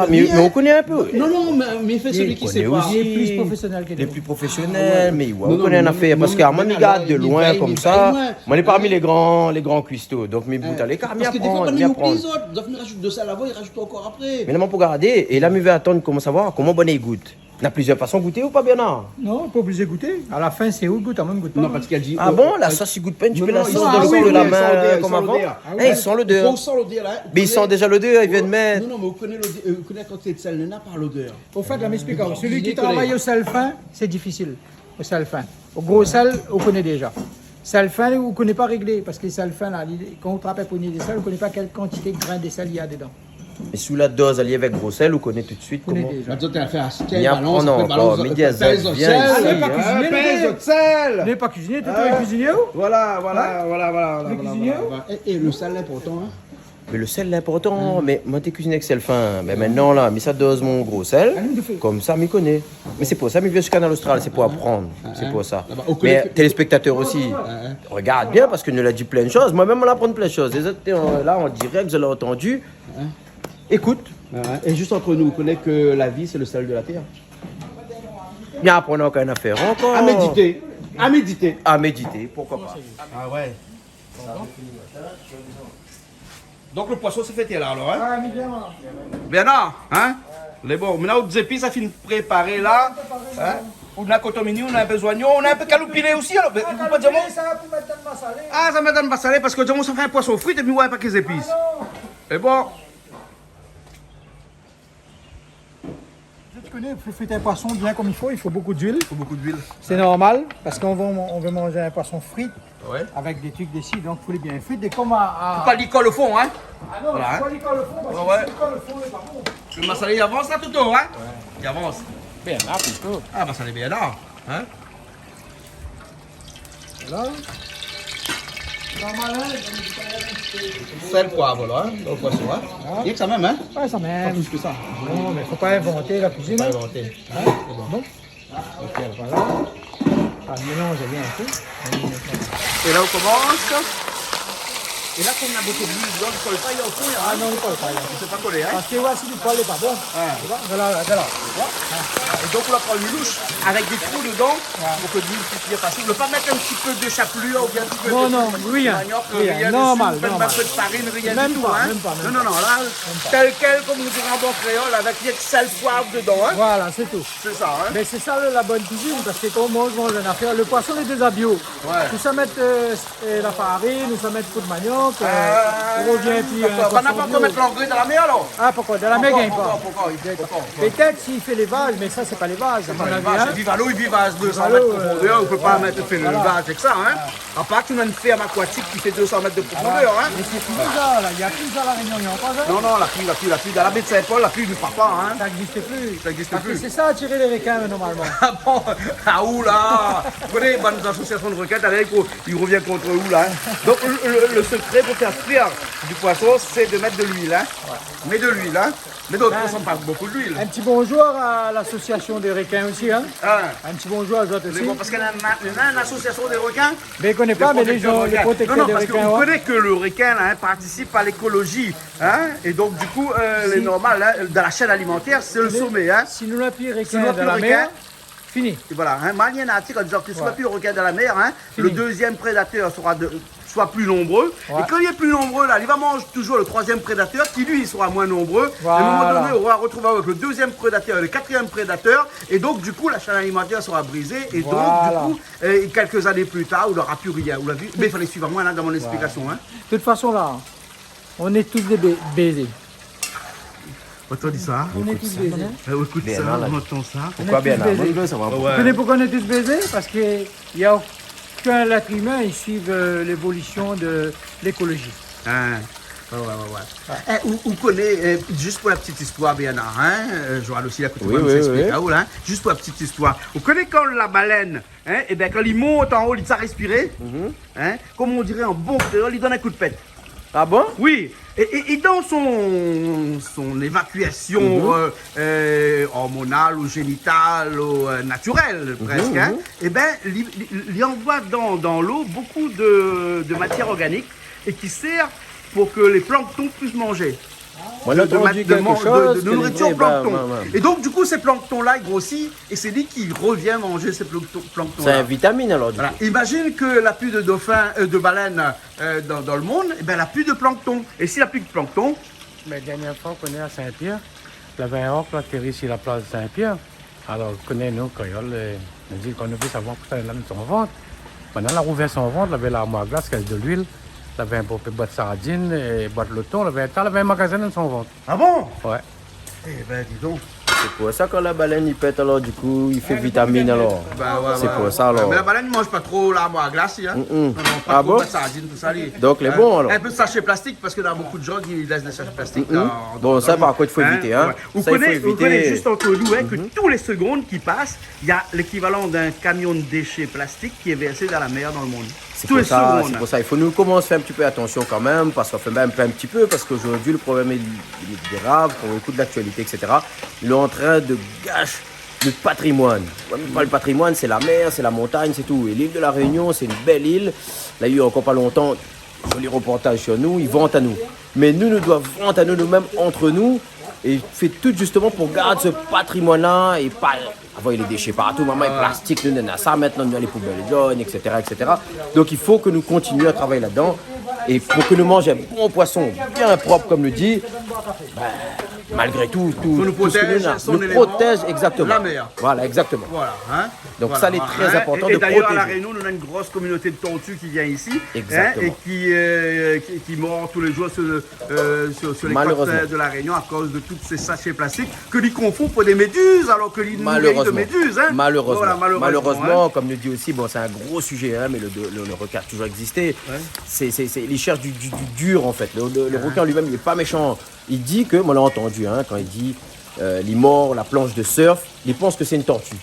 Mé ou koné in pé. Non, non, mé, mé fé sélui ki sé pa. Li lé pli profésionèl ke nou. Lé pli profésionèl, mé ou koné in afèr, parske amoin, mi gard de loin konmsa. Moin lé parmi lé gran, lé gran kuisto, donk mi bout a lékar, mi aprann, mi aprann. Parske défoi, kan i oubli, zot, zot i razout de sèl avan, i razout ankor apré. Mé la, moin pou gardé, é la, mi vé atann koman sa va, koman banna i gout. Na plizièr fason gouté ou pa, Bernard ? Non, pa oblizé gouté. A la fin, sé ou i gout, amoin mi gout pa. Non, parske li di, ah bon, la sos i gout pa in ti pé la sos dan lo, dan la min, konm avan ? Non, non, i san lodèr. Ah oui, i san lodèr. É, i san lodèr. Mé i san déza lodèr, i vien de mèt. Non, non, mé ou koné lodèr, euh, ou koné la kantité de sèl néna par lodèr. O fèt, la, mi ésplik aou. Sélui ki travay o sèl fin, sé difisil. O sèl fin. O gro sèl, ou koné déza. Sèl fin, ou koné pa réglé, parske sèl fin la, li, kan ou trap in pogné de sèl, ou koné pa kèl kantité grin de sèl i na dedan. Mé si ou la doz ali avèk gro sèl, ou koné tout suit koman. Koné déza. Mé zot la fé askèl, mi aprann balans, ankor, mi di azot, pèz zot sèl. Ah, li lé pa kuizinié, li. Pèz zot sèl. Li lé pa kuizinié, ou lé kuizinié, ou ? Voilà, voilà, voilà. Ou lé kuizinié, ou ? É, é lo sèl lé inportan, in. Mé lo sèl lé inportan, mé moin té kuizine avèk sèl fin. Mé mintnan la, mi sa doz mon gro sèl, konmsa mi koné. Mé sé pou sa mi vien su Kanal Austral, sé pou aprann. Sé pou sa. Mé téléspèktatèr osi, rogard bien, parske nou la di plin shoz. Moin mèm, moin la aprann plin shoz. Lézot, euh, la, an dirèk, zot la antandi. Ékout. É zis ant nou, ou koné ke la vi sé lo sèl de la tèr. Mi aprann ankor in afèr ankor. A médité. A médité. A médité, poukoi pa. Ah ouais. Donk lo poison sé fé la alor, in ? Ah, mi vien la. Bernard, in ? Lé bon. Mintnan, out zépis la fine préparé la. In ? Ou na kotomili, ou na in pé zoignon, ou na in pé kaloupilé osi alor. Mé ou pé dir amoin. Kaloupilé, sa pou mèt dann masalé. Ah, sa mèt dann masalé, parske di amoin sa fé in poison frit épi ou la pa ké zépis. Ah non. Lé bon. Zot i koné, pou frit in poison bien konm i fo, i fo bonpé d'luil. Fo bonpé d'luil. Sé normal, parske ou vé, ou vé manz in poison frit avèk dé trik dési, donk fo lé bien frit. É konm a, a... Fo pa li kol o fon, in ? Ah non, fo pa li kol o fon, parske si li kol o fon, lé pa bon. Lo masalé i avans la, Toto, in ? Ouais. I avans. Bien la, plito. Ah, masalé bien la, in ? Voilà. Sèl, poiv la, in, lo poison, in. Rienk sa mèm, in. Ouais, sa mèm. Pa plis ke sa. Non, mé fo pa invanté la kuizine, in. Fo pa invanté. In ? Sé bon. Ok, voilà. Ah, mélanz bien in pé. É la, ou komans. É la, konm na bonpé d'luil dedan, li kol pa, i fo, in. Ah non, li kol pa, in. Li fé pa kolé, in. Parske, ouais, si li kol, lé pa bon. Ah. Ou oi, de la, de la. Ouais. Ah. É donk, ou la pran in louch avèk dé trou dedan. Ouais. Pou ke luil i puis bien pasé. Ou vé pa mèt in ti pé de shaplur oubien in ti pé de manok, rien, rien, normal, normal. Mèm pa, mèm pa, mèm pa. Non, non, non, la, tèl kèl, konm i di an bon kréol, avèk rienk sèl, poiv dedan, in. Voilà, sé tou. Sé sa, in. Mé sé sa, la bone kuizine, parske kan ou manz, manz in afèr, lo poison lé déza bio. Ouais. Ou sa mèt, euh, euh, la farine, ou sa mèt kou d'manok, euh, ou rovien épi, euh, poison bio. Ah, dakor. Banna la pa ankor mèt langré dann la mèr, alor ? Ah, poukoi ? Dann la mèr i gingn pa. Poukoi, poukoi, poukoi ? Pétèt si i fé lévaz, mé sa, sé pa lévaz, a mon avi, in. Vivalo, i viv a dé san mèt de profondèr, ou pé pa mèt, fé lévaz avèk sa, in. Voilà. Voilà. Apar ke ou na in fèrm akwatik ki fé dé san mèt de profondèr, in. Voilà. É sé fini sa, la. Na pi sa La Rényon, na pa sa ? Non, non, la pli, la pli, la pli. Dann la bé de Sin-Pol, la pli, i viv pa, in. Sa i égzis pi. Sa i égzis pi. Parske sé sa, tir lé rékin, normalman. Ah bon ? Ah, oula ! Ou koné, bann asosiasion de rékin, talèr, i rovien kont ou, la, in. Donk, lo, lo, lo sekré pou fé frir du poison, sé de mèt de luil, in. Ouais. Mèt de luil, in. Mé donk, i konsom pa bonpé d'luil. In ti bonjour à l'association des requins aussi, hein. Ah. In ti bonjour azot osi. Mé bon, parske néna, néna in asosiasion de rekin. Mé mi koné pa, mé lé jan, lé protektèr de rekin, ouais. Non, non, parske ou koné ke lo rekin, la, in, i partisip a lékolozi, in, é donk, du kou, euh, lé normal, in, dann la shèn alimantèr, sé lo somé, in. Si nou na pi rekin dann la mèr, fini. É voilà, in, Malien la di, kan i di ke si ou na pi rekin dann la mèr, in, lo dezièm prédatèr sera de, sera pli nonbré. Ouais. É kan li lé pli nonbré, la, li va manz touzour lo troizièm prédatèr, ki, li, sera moin nonbré. Voilà. É a in moman doné, ou va artrouv avèk lo dezièm prédatèr, lo katrièm prédatèr. É donk, du kou, la shèn alimantèr sera brizé. É donk, du kou, euh, kèk zané pli tar, ou nora pi rien. Ou la vi ? Mé i falé suiv amoin, la, dann mon èksplikasyon, in. De tout fason, la, on est tous des bé-, bésés. Otan di sa. On est tous bésés. Euh, ékout sa, Bernard, la. Otan sa. Poukoi Bernard ? Moin, mi vé savoir. Ouais. Ou koné poukoi on est tous bésés ? Parske na okin lèt imin i suiv, euh, lévolisyon de lékolozi. Ah. Ouais, ouais, ouais, ouais. Ouais. Eh, ou, ou koné, euh, zis pou la ti istoir, Bernard, in, euh, Joël osi, la, ékout, oui, oui, oui, sa i ésplik aou, la, in. Zis pou la ti istoir. Ou koné kan la balèn, in, ébin, kan li mont anlèr, li sa réspiré, in, konm i di an bon kréol, li donn in kou d'pèt. Ah bon ? Oui. É, é, é dann son, son évakiasyon, euh, euh, ormonal ou zénital ou, euh, natirèl, prèsk, in, ébin, li, li, li anvoy dann, dann lo bonpé de, de matièr organik é ki sèr pou ke lé plankton i pui manzé. Moin la antandi kèk shoz, de, de, de nouritir plankton. É donk, du kou, sé plankton-la i grosi é sé li ki rovien manz sé plankton, plankton-la. Sé in vitamine, alor, du kou. Voilà. Imazine ke la pi de dofin, euh, de balèn, euh, dann, dann lo monn, ébin, la pi de plankton. É si la pi de plankton ? Mé dèrnié foi, ou koné, a Sin-Pièr, lavé in ork la atéri si la plas Sin-Pièr. Alor, ou koné, nou, kréol, euh, nou di, kan nou vé savoir kosa néna dann son vant. Banna la rouvèr son vant, lavé larmoir glas, kèsh de luil, lavé in bonpé bwat sardine, é bwat lo ton, lavé in ta, lavé in magazin dann son vant. Ah bon ? Ouais. Ébin, di donk. Sé pou sa, kan la balèn i pèt, alor, di kou, i fé vitamine, alor. Sé pou sa, alor. Mé la balèn i manz pa tro larmoi a glas, li, in. Non, non, pa tro sardine, tousa, li. Donk lé bon, alor. In pé sashé plastik, parske na bonpé de moun i lès dé sashé plastik dan, dan la ri. Bon, sa, par kont, i fo évité, in. Ou koné, zis ant nou, in, ke tout lé segonn ki pas, na lékivalan d'in kamion de déshé plastik ki lé vèrsé dan la mèr dan le monn. Sé pou sa, sé pou sa. I fo nou komans fé in ti pé atansion kan mèm, parske, anfin, bin, in ti pé, parske zordi, le problèm lé, lé grav, kan ou ékout laktialité, et cetera, lé antrin de gash nout patrimoine. Oué, mé pa le patrimoine, sé la mèr, sé la montagn, sé tou. É lil de La Rényon, sé in bèl il. La, néna ankor pa lontan, zoli reportaz sir nou, i vant anou. Mé nou, nou doi vant anou, nou mèm, ant nou, é fé tout zistoman pou gard se patrimoine-la, é pa, avan, néna déshé partou, momon, é plastik, nou, néna sa, mintnan, nou, lé poubèl zone, et cetera, et cetera. Donk, i fo ke nou kontinié a travay ladan, é pou ke nou manz in bon poison, bien prop, kom nou di, bin, malgré tout, tout, nou protèz, nou protèz, égzaktoman, la mèr. Voilà, égzaktoman. Voilà, in. Donk sa, lé trè inportan de protézé. É, é dayèr, a La Rényon, nou néna in gro kominoté de tortue ki vien isi, in, é ki, eu, ki, ki mor tou lé zour sir, eu, sir, sir lé kot, eu, de La Rényon akoz de tout sé sashé plastik ke li konfon pou dé médiz, alor ke li nouri de médiz, in. Malérezman. Voilà, malérezman, in. Malérezman, kom nou di osi, bon, sé in gro sizé, in, mé le, le, le rekin la touzour égzisté. Oué. Sé, sé, sé, li shèrsh du, du, du dir, an fèt. Le, le, le rekin li mèm, li lé pa méshan. Li di ke, moin la antandi, in, kan li di, eu, li mor la plansh de surf, li pans ke sé in tortue.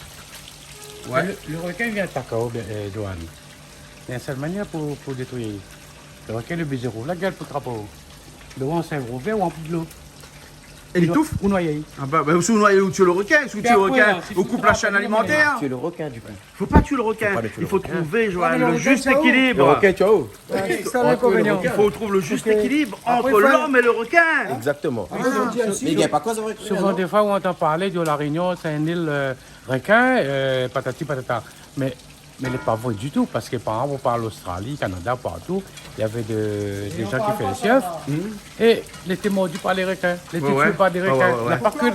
Oué. Le, le rekin i vien atak aou, eu, Johan. Néna in sèl manièr pou, pou détrui. Le rekin, li lé oblizé rouv la gèl pou trap aou. Dovan, sé rouvèr ou anpli dolo. É li touf ? Ou noyé. A ba, ba, si ou noy, ou tié le rekin, si ou tié le rekin, ou koup la shèn alimantèr. Tié le rekin, du kou. Fo pa tié le rekin. Fo pa le tié le rekin. I fo trouv, Johan, le zis ékilib. Le rekin, tié. Oué, sé sa linkonvénian. I fo trouv le zis ékilib ant lom é le rekin. Égzaktoman. Mé néna pa koz avèk. Souvan, défoi, ou antann parl di La Rényon, sé in il, eu, rekin, eu, patati patata. Mé, mé lé pa vré ditou, parske, par égzanp, ou parl Ostrali, Kanada, partou, navé dé, dé zan ki fé le surf. É lété mordi par lé rekin, lété tié par dé rekin. Oué, oué. Na pa ke,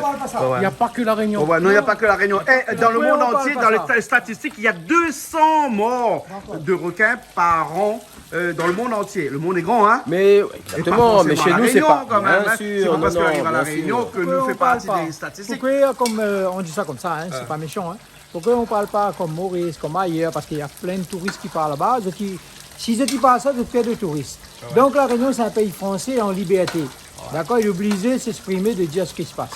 na pa ke La Rényon. Oué, oué, non, na pa ke La Rényon. É, dan le monn antié, dan lé sta-, statistik, néna dé san mor de rekin par an, eu, dan le monn antié. Le monn lé gran, in. Mé, égzaktoman, mé shé nou, sé pa, bien sir, non, non, bien sir. Sé pa parske nou ariv a La Rényon ke nou fé parti dé statistik. Poukosa, kom, eu, ou di sa komsa, in, sé pa méshan, in. Poukosa ou parl pa kom Moris, kom ayèr, parske néna plin de touris ki par laba, zot i, si zot i par sa, zot i pèrd de touris. A oué. Donk La Rényon, sé in péi fransé an libèrté. Oué. Dakor, lé oblizé s'éksprimé, de dir sak i pas.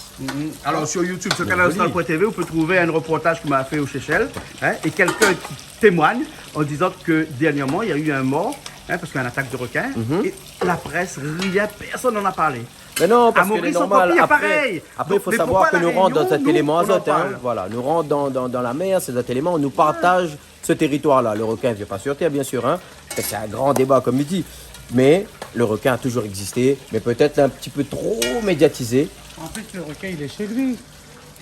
Alor, sir YouTube, sir Kanal Austral point T V, ou pé trouv in reportaz ke ma fé o Séshèl, in, é kèlkin ki témoigne an dizan ke dèrnièrman, néna in mor, in, parske in atak de rekin, é la près, rien, pèrsone n'en a parlé. Mé non, parske lé normal. A Moris, ankor pir, parèy. Apré, apré, fo savoir ke nou rant dan in éléman azot, in. Donk, donk, poukosa La Rényon, nou antann pa ? Voilà, nou rant dan, dan, dan la mèr, sé in éléman, nou partaz se téritoir-la. Le rekin i vien pa sir tèr, bien sir, in. Sé in gran déba, kom li di. Mé le rekin la touzour égzisté, mé pétèt in ti pé tro médiatizé. An fèt, le rekin, li lé shé li.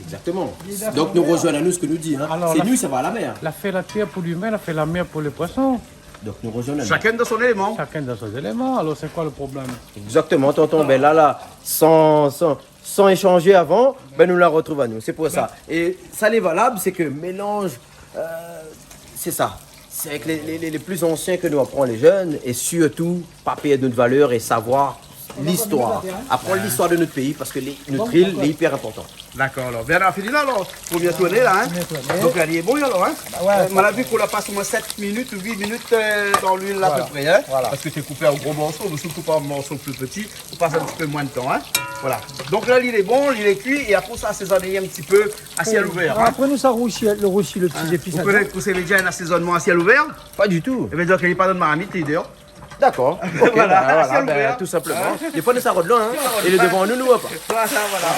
Égzaktoman. Donk nou rozoinn anou sak nou di, in. Alor, sé nou, sa va a la mèr. La fé la tèr pou limin, la fé la mèr pou lé poison. Donk nou rozoinn anou. Shakinn dan son éléman. Shakinn dan son éléman. Alor, sé koi le problèm ? Égzaktoman, tonton. Bin la, la, san, san, san échanzé avan, bin nou la rotrouv anou. Sé pou sa. É sa lé valab, sé ke mélanz, eu, sé sa. Sé avèk lé, lé, lé, lé pli ansien ke nou aprann lé jenn, é sirtou, pa pèrd nout valèr é savoir listoir. Aprann listoir de nout péi, parske lé, nout il, lé ipèr inportan. Dakor, alor. Bin, la fini la, alor. Promié tourné la, in. Promié tourné. Donk la, li lé bon, alor, in. Ba oué, eu, sa moin la vi k'ou la pas omoin sèt minit ou uit minit, eu, dan luil, a pé pré, in. Voilà. Parske sé koupé an gro morso, mé si ou koup an morso pli pti, ou pas in ti pé moin de tan, in. Voilà. Donk la, li lé bon, li lé kui, é apré, sa asézone in ti pé a sièl ouvèr, in. Apré, nou sa rousi, le rousi, le ti zépis la. Ou koné kosa i vé dir in asézonman a sièl ouvèr ? Pa ditou. É bin, donk, li lé pa dan marmit, li lé déor. Dakor. OK, voilà, bin, voilà, bin, tou sinploman. Défoi nou sa rod loin, in. É lé dovan nou, nou voi pa. Voilà, voilà.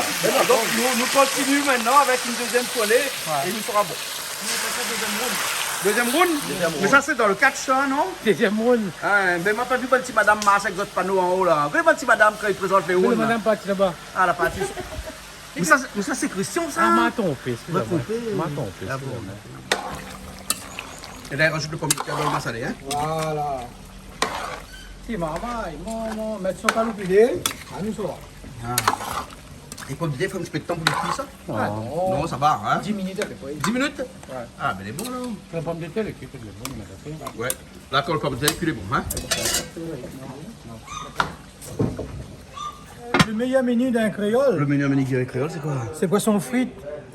Donk nou, nou kontinié mintnan avèk in dézièm tourné é nou sra bon. Dézièm round. Dézièm round ? Dézièm round. Mé sa sé dan le catch sa, non ? Dézièm round. A, mé moin la pa vi bann ti madam marsh avèk zot pano anlèr la. Ou koné bann ti madam kan i prézant lé round la. Madam parti laba. A, la parti. Mé sa, mé sa sé Christian sa. A, ma tronpé, eskizamoi. Ma tronpé, eskizamoi. É la, i razout le pomdetèr dan le masalé, in. Voilà. Ti marmay, mon, mon, mèt son kaloupilé. A, nou sava. A. É pomdetèr, i fo in ti pé de tan pou li kui sa ? Non. Non, sa va, in ? Dis minit a pé pré. Dis minit ? Oué. A, bin, lé bon, la. Le pomdetèr, lé kui, lé bon, mé sa fé. Oué. La, kan le pomdetèr lé kui, lé bon, in ? Le meilleur menu d'un créole. Le meilleur menu d'un créole, c'est quoi ? C'est poisson frit,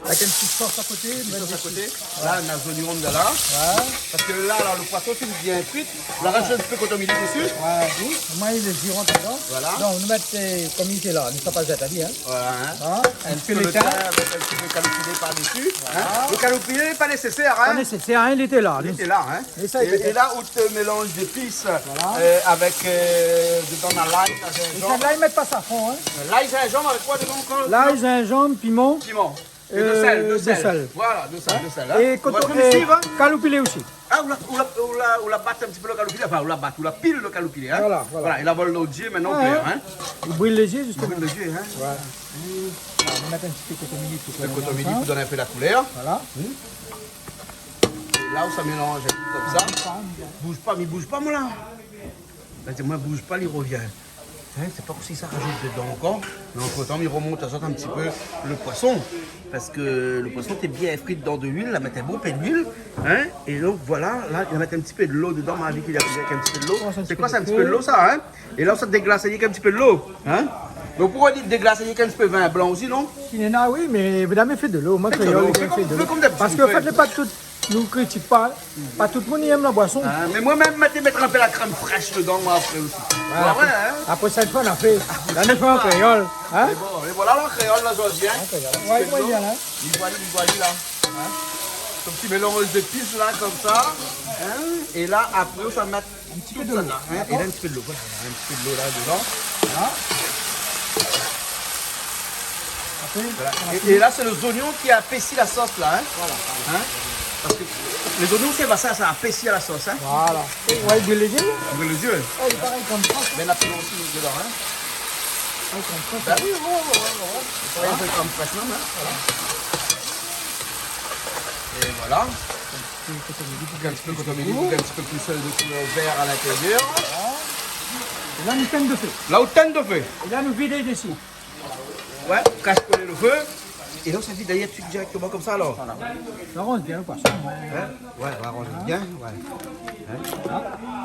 avec une petite sauce à côté. Une sauce à côté. Là, on a les oignons de là. Ouais. Parce que là, là, le poisson, c'est bien frit. On rajoute un petit peu de kotomili dessus. Ouais. Oui. Moi, il est giron dedans. Voilà. Donc, on met, euh, comme il était là, on ne peut pas jeter, hein. Voilà, hein. Hein ? Un petit peu de thym avec un petit peu de kaloupilé par-dessus. Voilà. Hein ? Le kaloupilé, pas nécessaire, hein. Pas nécessaire, hein, il était là. Il était là, hein. Et ça, et, et là, on te mélange d'épices, voilà, euh, avec, euh, dedans, on a l'ail, la gingembre. Et ça, là, ils mettent pas safran, hein. L'ail, gingembre, avec quoi dedans encore ? L'ail, gingembre, piment. Piment. Et de sel, euh, de sel. Voilà, de sel, de sel, hein. Et on va koto-, faire une, euh, lessive, hein. Kaloupilé aussi. Ah, on la, on la, on la, on la bat un petit peu le kaloupilé, enfin, on la bat, on la pile le kaloupilé, hein. Voilà, voilà. Voilà, il avale nos yeux maintenant, ouais, clair, hein. Il brûle les yeux, justement. Il brûle les yeux, hein. Ouais. Voilà, on va mettre un petit peu de kotomili pour, un petit peu de kotomili pour donner un peu la couleur. Voilà. Hmm. Là où ça mélange un peu comme ça. Bouge pas, mais bouge pas, moi, là. Là, c'est moi, bouge pas, il revient. Hein, c'est pas comme si ça rajoute dedans encore. Mais entre-temps, il remonte à ça un petit peu le poisson. Parce que le poisson était bien frit dans de l'huile, la mettre un bon peu d'huile. Hein, et donc, voilà, là, il va mettre un petit peu de l'eau dedans, ma vie qu'il y a un petit peu de l'eau. Oh, ça, c'est quoi, c'est un petit peu de l'eau, ça, hein ? Et là, ça déglace avec un petit peu de l'eau, hein ? Donc, pourquoi dire déglace avec un petit peu de vin blanc aussi, non ? Sinon, oui, mais évidemment, fait de l'eau. Moi, fais de créole, l'eau. Fais comme, fais comme d'habitude, fais. Parce que, en fait, les pâtes toutes, nous critiquons pas. Pas tout le monde aime la boisson. Ah, mais moi-même, je vais mettre un peu la crème fraîche dedans, moi, après aussi. Ouais, ouais, hein. Après, après, cette fois, on a fait, on a fait en créole, hein ? Mais bon, mais voilà, en créole, là, je viens. En créole. Ouais, ouais, bien, là. Li voi ali, li voi ali la. Hein ? Son ti mélanz zépis la, konmsa. Hein ? É la, apré, ou sa mèt tout sa la, hein ? In ti pé dolo. É la, in ti pé dolo, voilà, in ti pé dolo la dedan. Voilà. Apré, voilà. É, é la, sé lé zoignon ki apési la sos la, hein ? Voilà. Hein ? Parske lé zoignon, sé pa sa, sa apési la sos, hein ? Voilà. É, ouais, bril lé zié. Bril lé zié. Ouais, lé parèy konm sa. Mé na pi osi dedan, hein ? Ouais, konm sa. Bin oui, ouais, ouais, ouais, ouais. Hein ? Parèy konm frèsh mèm, hein, voilà. É voilà. In ti pé kotomili, in ti pé kotomili, in ti pé plis de koulèr vèr a lintérièr. Voilà. É la, nou tinn dofé. La, ou tinn dofé. É la, nou vid dési. Ouais, kas kolé lo fé. É la, sa vid dèrièr, dirèkteman konmsa, alor. Voilà. Nou aranz bien lo poison, ouais. Hein ? Ouais, nou aranz bien, ouais. Hein ?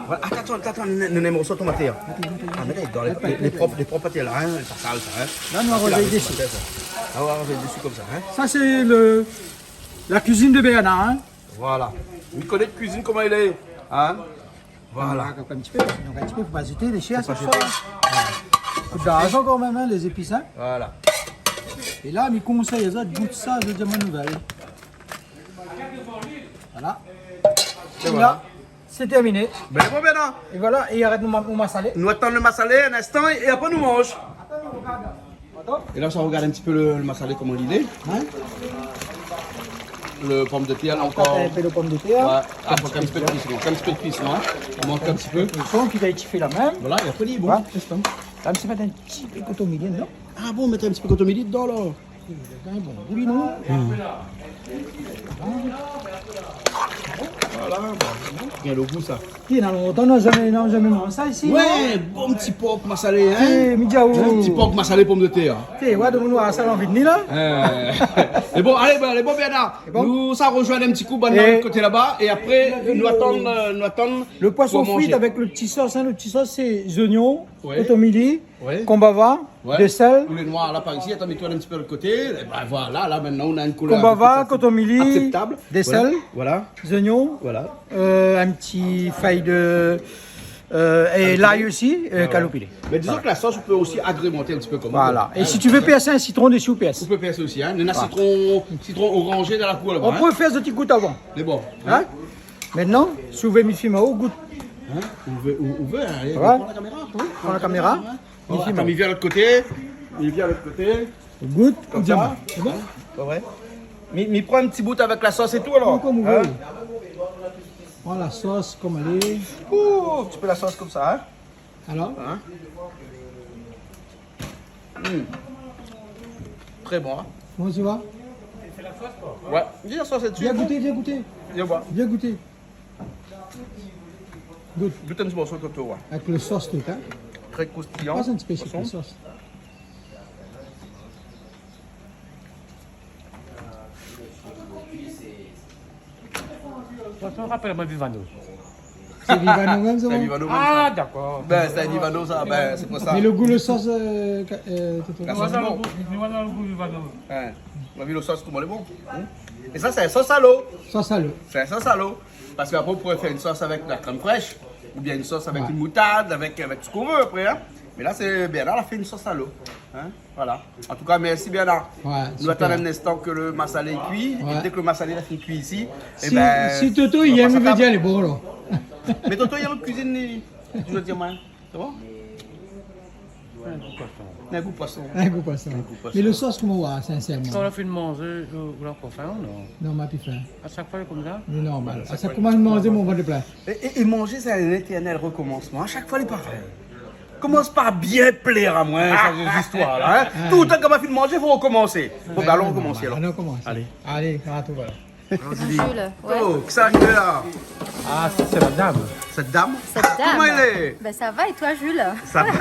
Voilà. Atann, atann, atann, nou, nou, nou, morso tomat, hein. Atann, atann. Ah, mé la, dan lé, lé, lé prop, lé prop atèr la, hein, lé pa sal, sa, hein. La, nou aranz dési. Ah, nou aranz dési konmsa, hein. Sa, sé lo, la kuizine de Bernard, hein. Voilà. Mi koné kuizine koman i lé, hein. Voilà. Donk, in ti pé, donk, in ti pé, fo pa zété lé shèr, sé sa. Fo pa zété. Voilà. Kout d'larzan kan mèm, hein, lé zépis, hein. Voilà. É la, mi konsèy azot, gout sa, zot i di amoin nouvèl. Voilà. É voilà. Sé terminé. Bin, bon, bin, non. É voilà, é arèt mon ma-, mon masalé. Nou atann lo masalé in instan é, é apré nou manz. Atann, nou rogard. Atann. É la, sa rogard in ti pé lo, lo masalé, koman li lé, hein. Lo pomdetèr, la, ankor. In pé de pomdetèr. Ouais. Ah, fo in ti pé de kuison, in ti pé de kuison, hein. I mank in ti pé. Fo ki lé ti fé la mèm. Voilà, é apré, li lé bon. Ouais. Sé sa. La, mi sa mèt in ti pé kotomili dedan. Ah bon, mèt in ti pé kotomili dedan, la. Bin bon, oui, non ? Hmm. Voilà, bon, bien lo gou, sa. Pi, na lontan, na zamé, na zamé manz sa isi, non ? Ouais, bon ti por masalé, hein ? Eh, mi di aou. In ti por masalé pomdetèr. Té, ouais, donk nou, sa lanvi ni la. Euh, é bon, alé, bon, alé, bon, Bernard, nou sa rozoinn in ti kou, bann lot koté laba, é apré, nou atann, euh, nou atann lo poison frit avèk lo ti sos, hein, lo ti sos, sé zoignon, kotomili, konbava, de sèl. Ouais. Poulet noir, la, par isi. Atann, mèt-toi in ti pé de lot koté. É bin, voilà, la, mintnan, nou na in koulèr konbava, kotomili, akseptab. Voilà. De sèl, zoignon, euh, in ti fèy de, euh, é lay osi, euh, kaloupilé. Mé dizon ke la sos, ou pé osi agrémanté in ti pé konm ou vé. Voilà. É si ou vé pèrs in sitron dési, ou pèrs. Ou pé pèrs osi, hein. Néna sitron, sitron oranzé dan la kour laba, hein. Ou pé fé in ti gout avan. Mé bon. Hein ? Mintnan, si ou vé, mi fé aou gout. Hein ? Ou vé, ou, ou vé, hein, pran la kaméra. Oui, pran la kaméra. Hein ? Bon, atann, mi vien de lot koté. Mi vien de lot koté. Gout, konmsa. Sé bon ? Ouais, ouais. Mi, mi pran in ti bout avèk la sos é tou, alor. Konm ou vé. Hein ? Pran la sos konm èl lé. Ouh, in ti pé la sos konmsa, hein. Alor ? Hein ? Hmm. Très bon, hein. Koman i lé ? Ouais. Vien, la sos lé dsi. Vien gouté, vien gouté. Vien voir. Vien gouté. Gout. Gout in ti morso, Toto, ouais. Avèk lo sos tout, hein. Très croustillant. Pas in ti pé sik, lo sos. Franchement, rappelle-moi Vivano. Sé Vivano mèm, sa, sé Vivano mèm, sa. Ah, dakor. Bin, sé Vivano, sa. Bin, sé pou sa. Mé lo gou, lo sos, euh, ka-, euh, Toto. La sos, sé bon. Nou voi dan lo gou, nou voi dan lo gou Vivano. Hin. Nou la vi lo sos, koman lé bon. Hin. É sa, sé in sos a lo. Sos a lo. Sé in sos a lo. Parske apré, ou pouré fé in sos avèk la krèm frèsh, oubien in sos avèk in moutard, avèk, avèk sak ou vé apré, hin. Mé la, sé, bin, la, la fé in sos a lo. Hin. Voilà. An tou ka, mèrsi Bernard. Ouais, super. Nou atann in instan ke lo masalé i kui. Ouais. É dèk lo masalé la fini kui isi, si, é bin, si Toto i yèm, i vé dir lé bon, alor. Mé Toto i yèm kuizine, li. Toujour dir moin. Sé bon ? In gou poison. In gou poison. In gou poison. Mé lo sos, koman ou voi, sinsèrman ? Kan ou la fine manzé, euh, ou la ankor fin, non ? Non, ma pi fin. A shak foi, lé konmsa ? Lé normal. A shak foi, koman manzé, mon vant lé plin. É, é, é manzé, sé in étèrnèl rekomansman. A shak foi, lé parèy. Komans par bien plèr amoin, sa, sé zistoir la, hin. Ah. Toultan kan ma fine manzé, fo rekomansé. Bon, bin, alon rekomansé, alor. Alon rekomansé. Alé. Alé, a tou, voilà. Alor, Julie. Jules, ouais. Oh, kisa i ariv la ? Ah, sa, sé la dam. Sèt dam ? Sèt dam. Koman i lé ? Bin, sa va, é toi, Jules ? Sa va.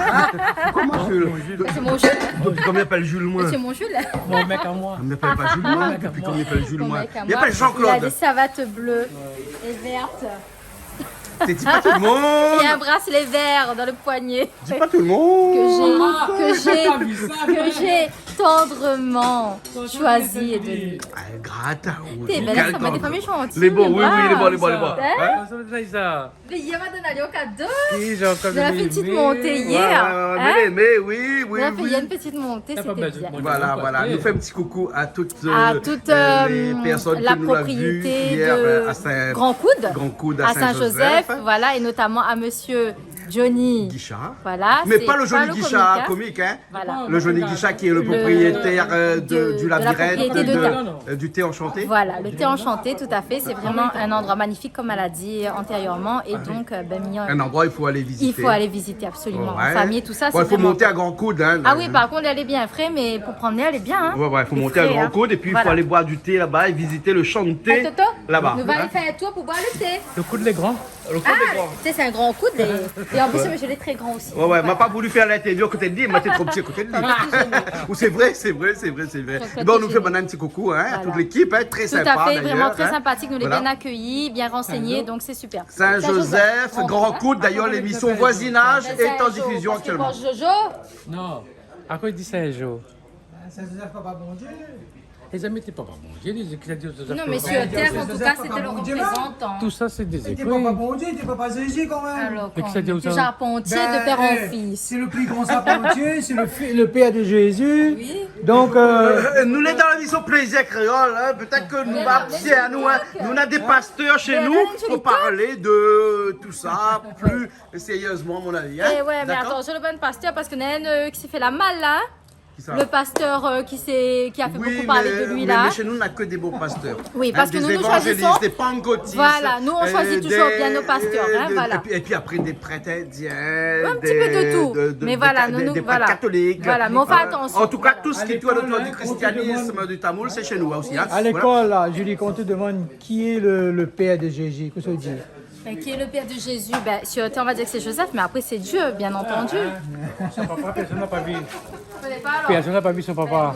Koman, Jules ? Sé mon Jules. Dopi kan i apèl Jules, moin ? Sé mon Jules. Mon mèk amoin. I apèl pa Jules, moin. Dopi kan i apèl Jules, moin ? Mon mèk amoin. I apèl Jean-Claude. Il a des savates bleues et vertes. Té di pa tout lo moun. Et un bracelet vert dans le poignet. Di pa tout lo moun. Que j'ai, que j'ai, que j'ai tendrement choisi et donné. Ah, grat, ah, oui. Té bèl, sa, mé dé fami shanti, lé bon, oui, oui, lé bon, lé bon, lé bon. Hin ? Hin ? Sa, sa, sa. Mé yèr, ma donn ali an kado. Oui, Jean-Claude, oui. Nou la fé in ti monté yèr, hin ? Ouais, ouais, ouais, mé, mé oui, oui, oui. Nou la fé in ti monté, sété bien. Voilà, voilà. Nou fé in ti koukou à toute, euh, euh, les personnes que nous avons vues hier, euh, à Saint-, Grand Coude, à Saint-Joseph, voilà, et notamment à monsieur Johnny Guichard. Voilà, mé pa lo Johnny Guichard komik, hin. Voilà. Le Johnny Guichard qui est le propriétaire, euh, de, du Labyrinthe, de, euh, du Thé Enchanté. Voilà, le Thé Enchanté, tout à fait. C'est vraiment un endroit magnifique, comme elle a dit antérieurement. Et donc, euh, ben, mignon, il faut aller visiter, absolument. Ouais. Fami, tout ça, c'est vraiment top. Ouais, il faut monter à Grand Coude, hein. Ah oui, par contre, elle est bien frais, mais pour promener, elle est bien, hein. Ouais, ouais, il faut monter à Grand Coude et puis il faut aller boire du thé là-bas et visiter le champ de thé là-bas, hein. Allez, Toto, nou va alé fé in tour pou boir le thé. Le Coude lé gran. Le Coude lé gran. Ah, tu sais, c'est un grand coude, et, et en plus, ce monsieur, il est très grand aussi. Ouais, ouais, ma pa voulu fé lintèrview koté de li, ma té tro pti koté de li. Ou sé vré, sé vré, sé vré, sé vré. Ében, nou fé in ti koukou, hein, à toute l'équipe, hein, très sympa d'ailleurs, hein. Tout à fait, vraiment très sympathique, nou lé bien accueillis, bien renseignés, donc c'est super. Saint-Joseph, Grand Coude, d'ailleurs, l'émission Voisinage est en diffusion actuellement. Saint-Joseph, Grand Coude, hein. Parce que quand Jojo... Non, à quoi il dit Saint-Jo ? Bin, Saint-Joseph, papa Bondié. Lé zami, té papa Bondié, lé zami, ki sa di Joseph papa Bondié. Non, mais sur Terre, en tout cas, c'était le représentant. Tout ça, c'est des écrits. Té papa Bondié, té papa Jésus quand même. Alors, quand même, déjà charpentier de père en fils. Ben, eh, c'est le plus grand charpentier, c'est le fi-, le père de Jésus. Oui. Donc, euh, euh, nou lé dan lémisyon Plézir Kréol, hein. Peut-être que nou va, nou, hein, nou na des pasteurs chez nous pour parler de tout ça plus sérieusement, à mon avis, hein. Eh ouais, mais attention, le bon pasteur, parce que néna, euh, ki sa fé la mal, là. Qui ça ? Le pasteur, euh, qui s'est, qui a fait beaucoup parler de lui, là. Oui, mais, mais chez nous, on n'a que des bons pasteurs. Oui, parce que nous, nous choisissons, hein, des évangélistes, des pentecôtistes, voilà, nous, on choisit toujours bien nos pasteurs, euh, des, hein, des, voilà. Et puis, et puis après, des prêtres indiens, un petit peu de tout. Mais voilà, des, des, des prêtres catholiques. Voilà, mais on fait attention. En tout cas, tout ce qui tourne autour du christianisme, du tamoul, c'est chez nous, hein, aussi, hein. Voilà. À l'école, là, Julie, quand on te demande qui est le, le père de Jésus, qu'est-ce que tu dis ? Ben, qui est le père de Jésus ? Ben, sur Terre, on va dire que c'est Joseph, mais après, c'est Dieu, bien entendu. Ah, hein. Son papa, personne n'a pas vu. Vous connaissez pas, alors ? Personne n'a pas vu son papa.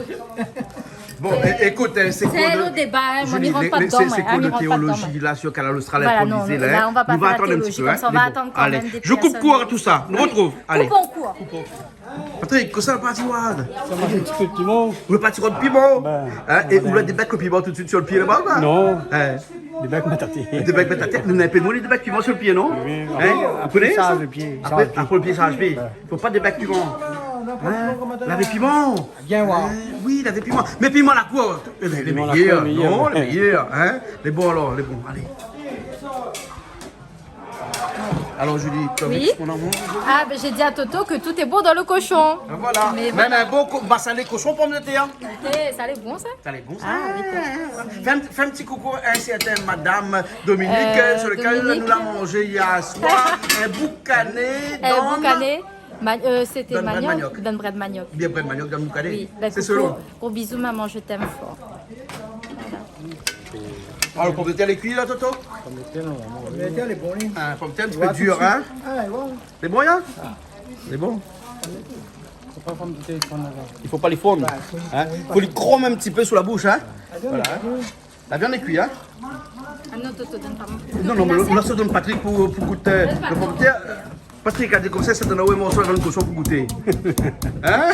Bon, é-, écoute, hein, ces cours de, Julie, les, les, ces, ces cours de théologie, là, sur Kanal Austral, improvisés, là, hein. Voilà, non, là, on va pas faire la théologie comme ça, on va attendre quand même des personnes. Allez, je coupe court à tout ça. Nous retrouvons. Allez. Coupons court. Patrick, kosa la parti, Wad ? Sa manz in ti pé de piman. Ou la parti rod piman ? Ben, hein, é ou la débak lo piman tout de suite sur le pied là-bas, là ? Non. Hein ? Débak mataté. Débak mataté. Nou néna in pé de moun i débak piman sur le pied, non ? Oui, oui. Hein ? Vous connaissez ça ? Après, le pied, après, le pied, ça arrache pied. Ouais. Faut pas débak piman. Hein ? Lavé piman. Bien, ouais. Hein ? Oui, lavé piman. Mé piman la kour, lé méyèr. Piman la kour, méyèr, non, ouais. Lé méyèr, hein ? Lé bon alors, lé bon. Allez. Alors, Julie, tu as vu ce qu'on a mangé aujourd'hui ? Ah, ben, j'ai dit à Toto que tout est bon dans le cochon. Ben voilà. Mais voilà. Même un bon co-, masalé cochon pomme de terre. Ok, ça, c'est bon, ça ? Ça, c'est bon, ça. Ah, oui. Fais un, fais un petit coucou à une certaine Madame Dominique, euh, sur lequel nous l'avons mangé hier soir. Un boucané d'âne. Un boucané. Ma-, euh, c'était manioc, d'âne, brèd manioc. Bien, brèd manioc, d'âne boucané. Oui, ben, c'est selon. Gros bisous, maman, je t'aime fort. Voilà. Oh, le pomme de terre, il est cuit, là, Toto ? Pomme de terre, non, non. Pomme de terre, il est bon, lui. Ah, pomme de terre, un petit peu dur, hein ? Ah, ouais. C'est bon, là ? Ah. C'est bon. Faut pas pomme de terre, il faut en avoir. Il faut pas les fondre, hein ? Faut les cromer un petit peu sous la bouche, hein ? Voilà, hein ? La viande est cuite, hein ? Non, non, mé la, sa donn Patrick pou, pou gout, euh, lo pomdetèr. Patrick la di konmsa, sa donn aou in morso la viann koshon pou gouté. Hein ?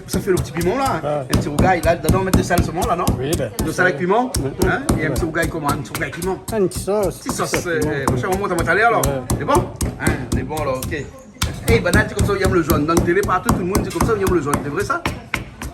Sa fé lo ti piman la. Ah. In ti rougay la, ladan, mèt de sèl solman la, non ? Oui, ben. De sèl avèk piman, hein ? É in ti rougay koman ? In ti rougay piman. In ti sos. Ti sos, euh, mon sèr, ou mont amoin talèr alor. Ouais. Lé bon ? Hein, lé bon alor, OK. É, banna i di konmsa, i yèm lo zone. Dan télé, partou, tout lo moun i di konmsa, i yèm lo zone. Sé vré sa ?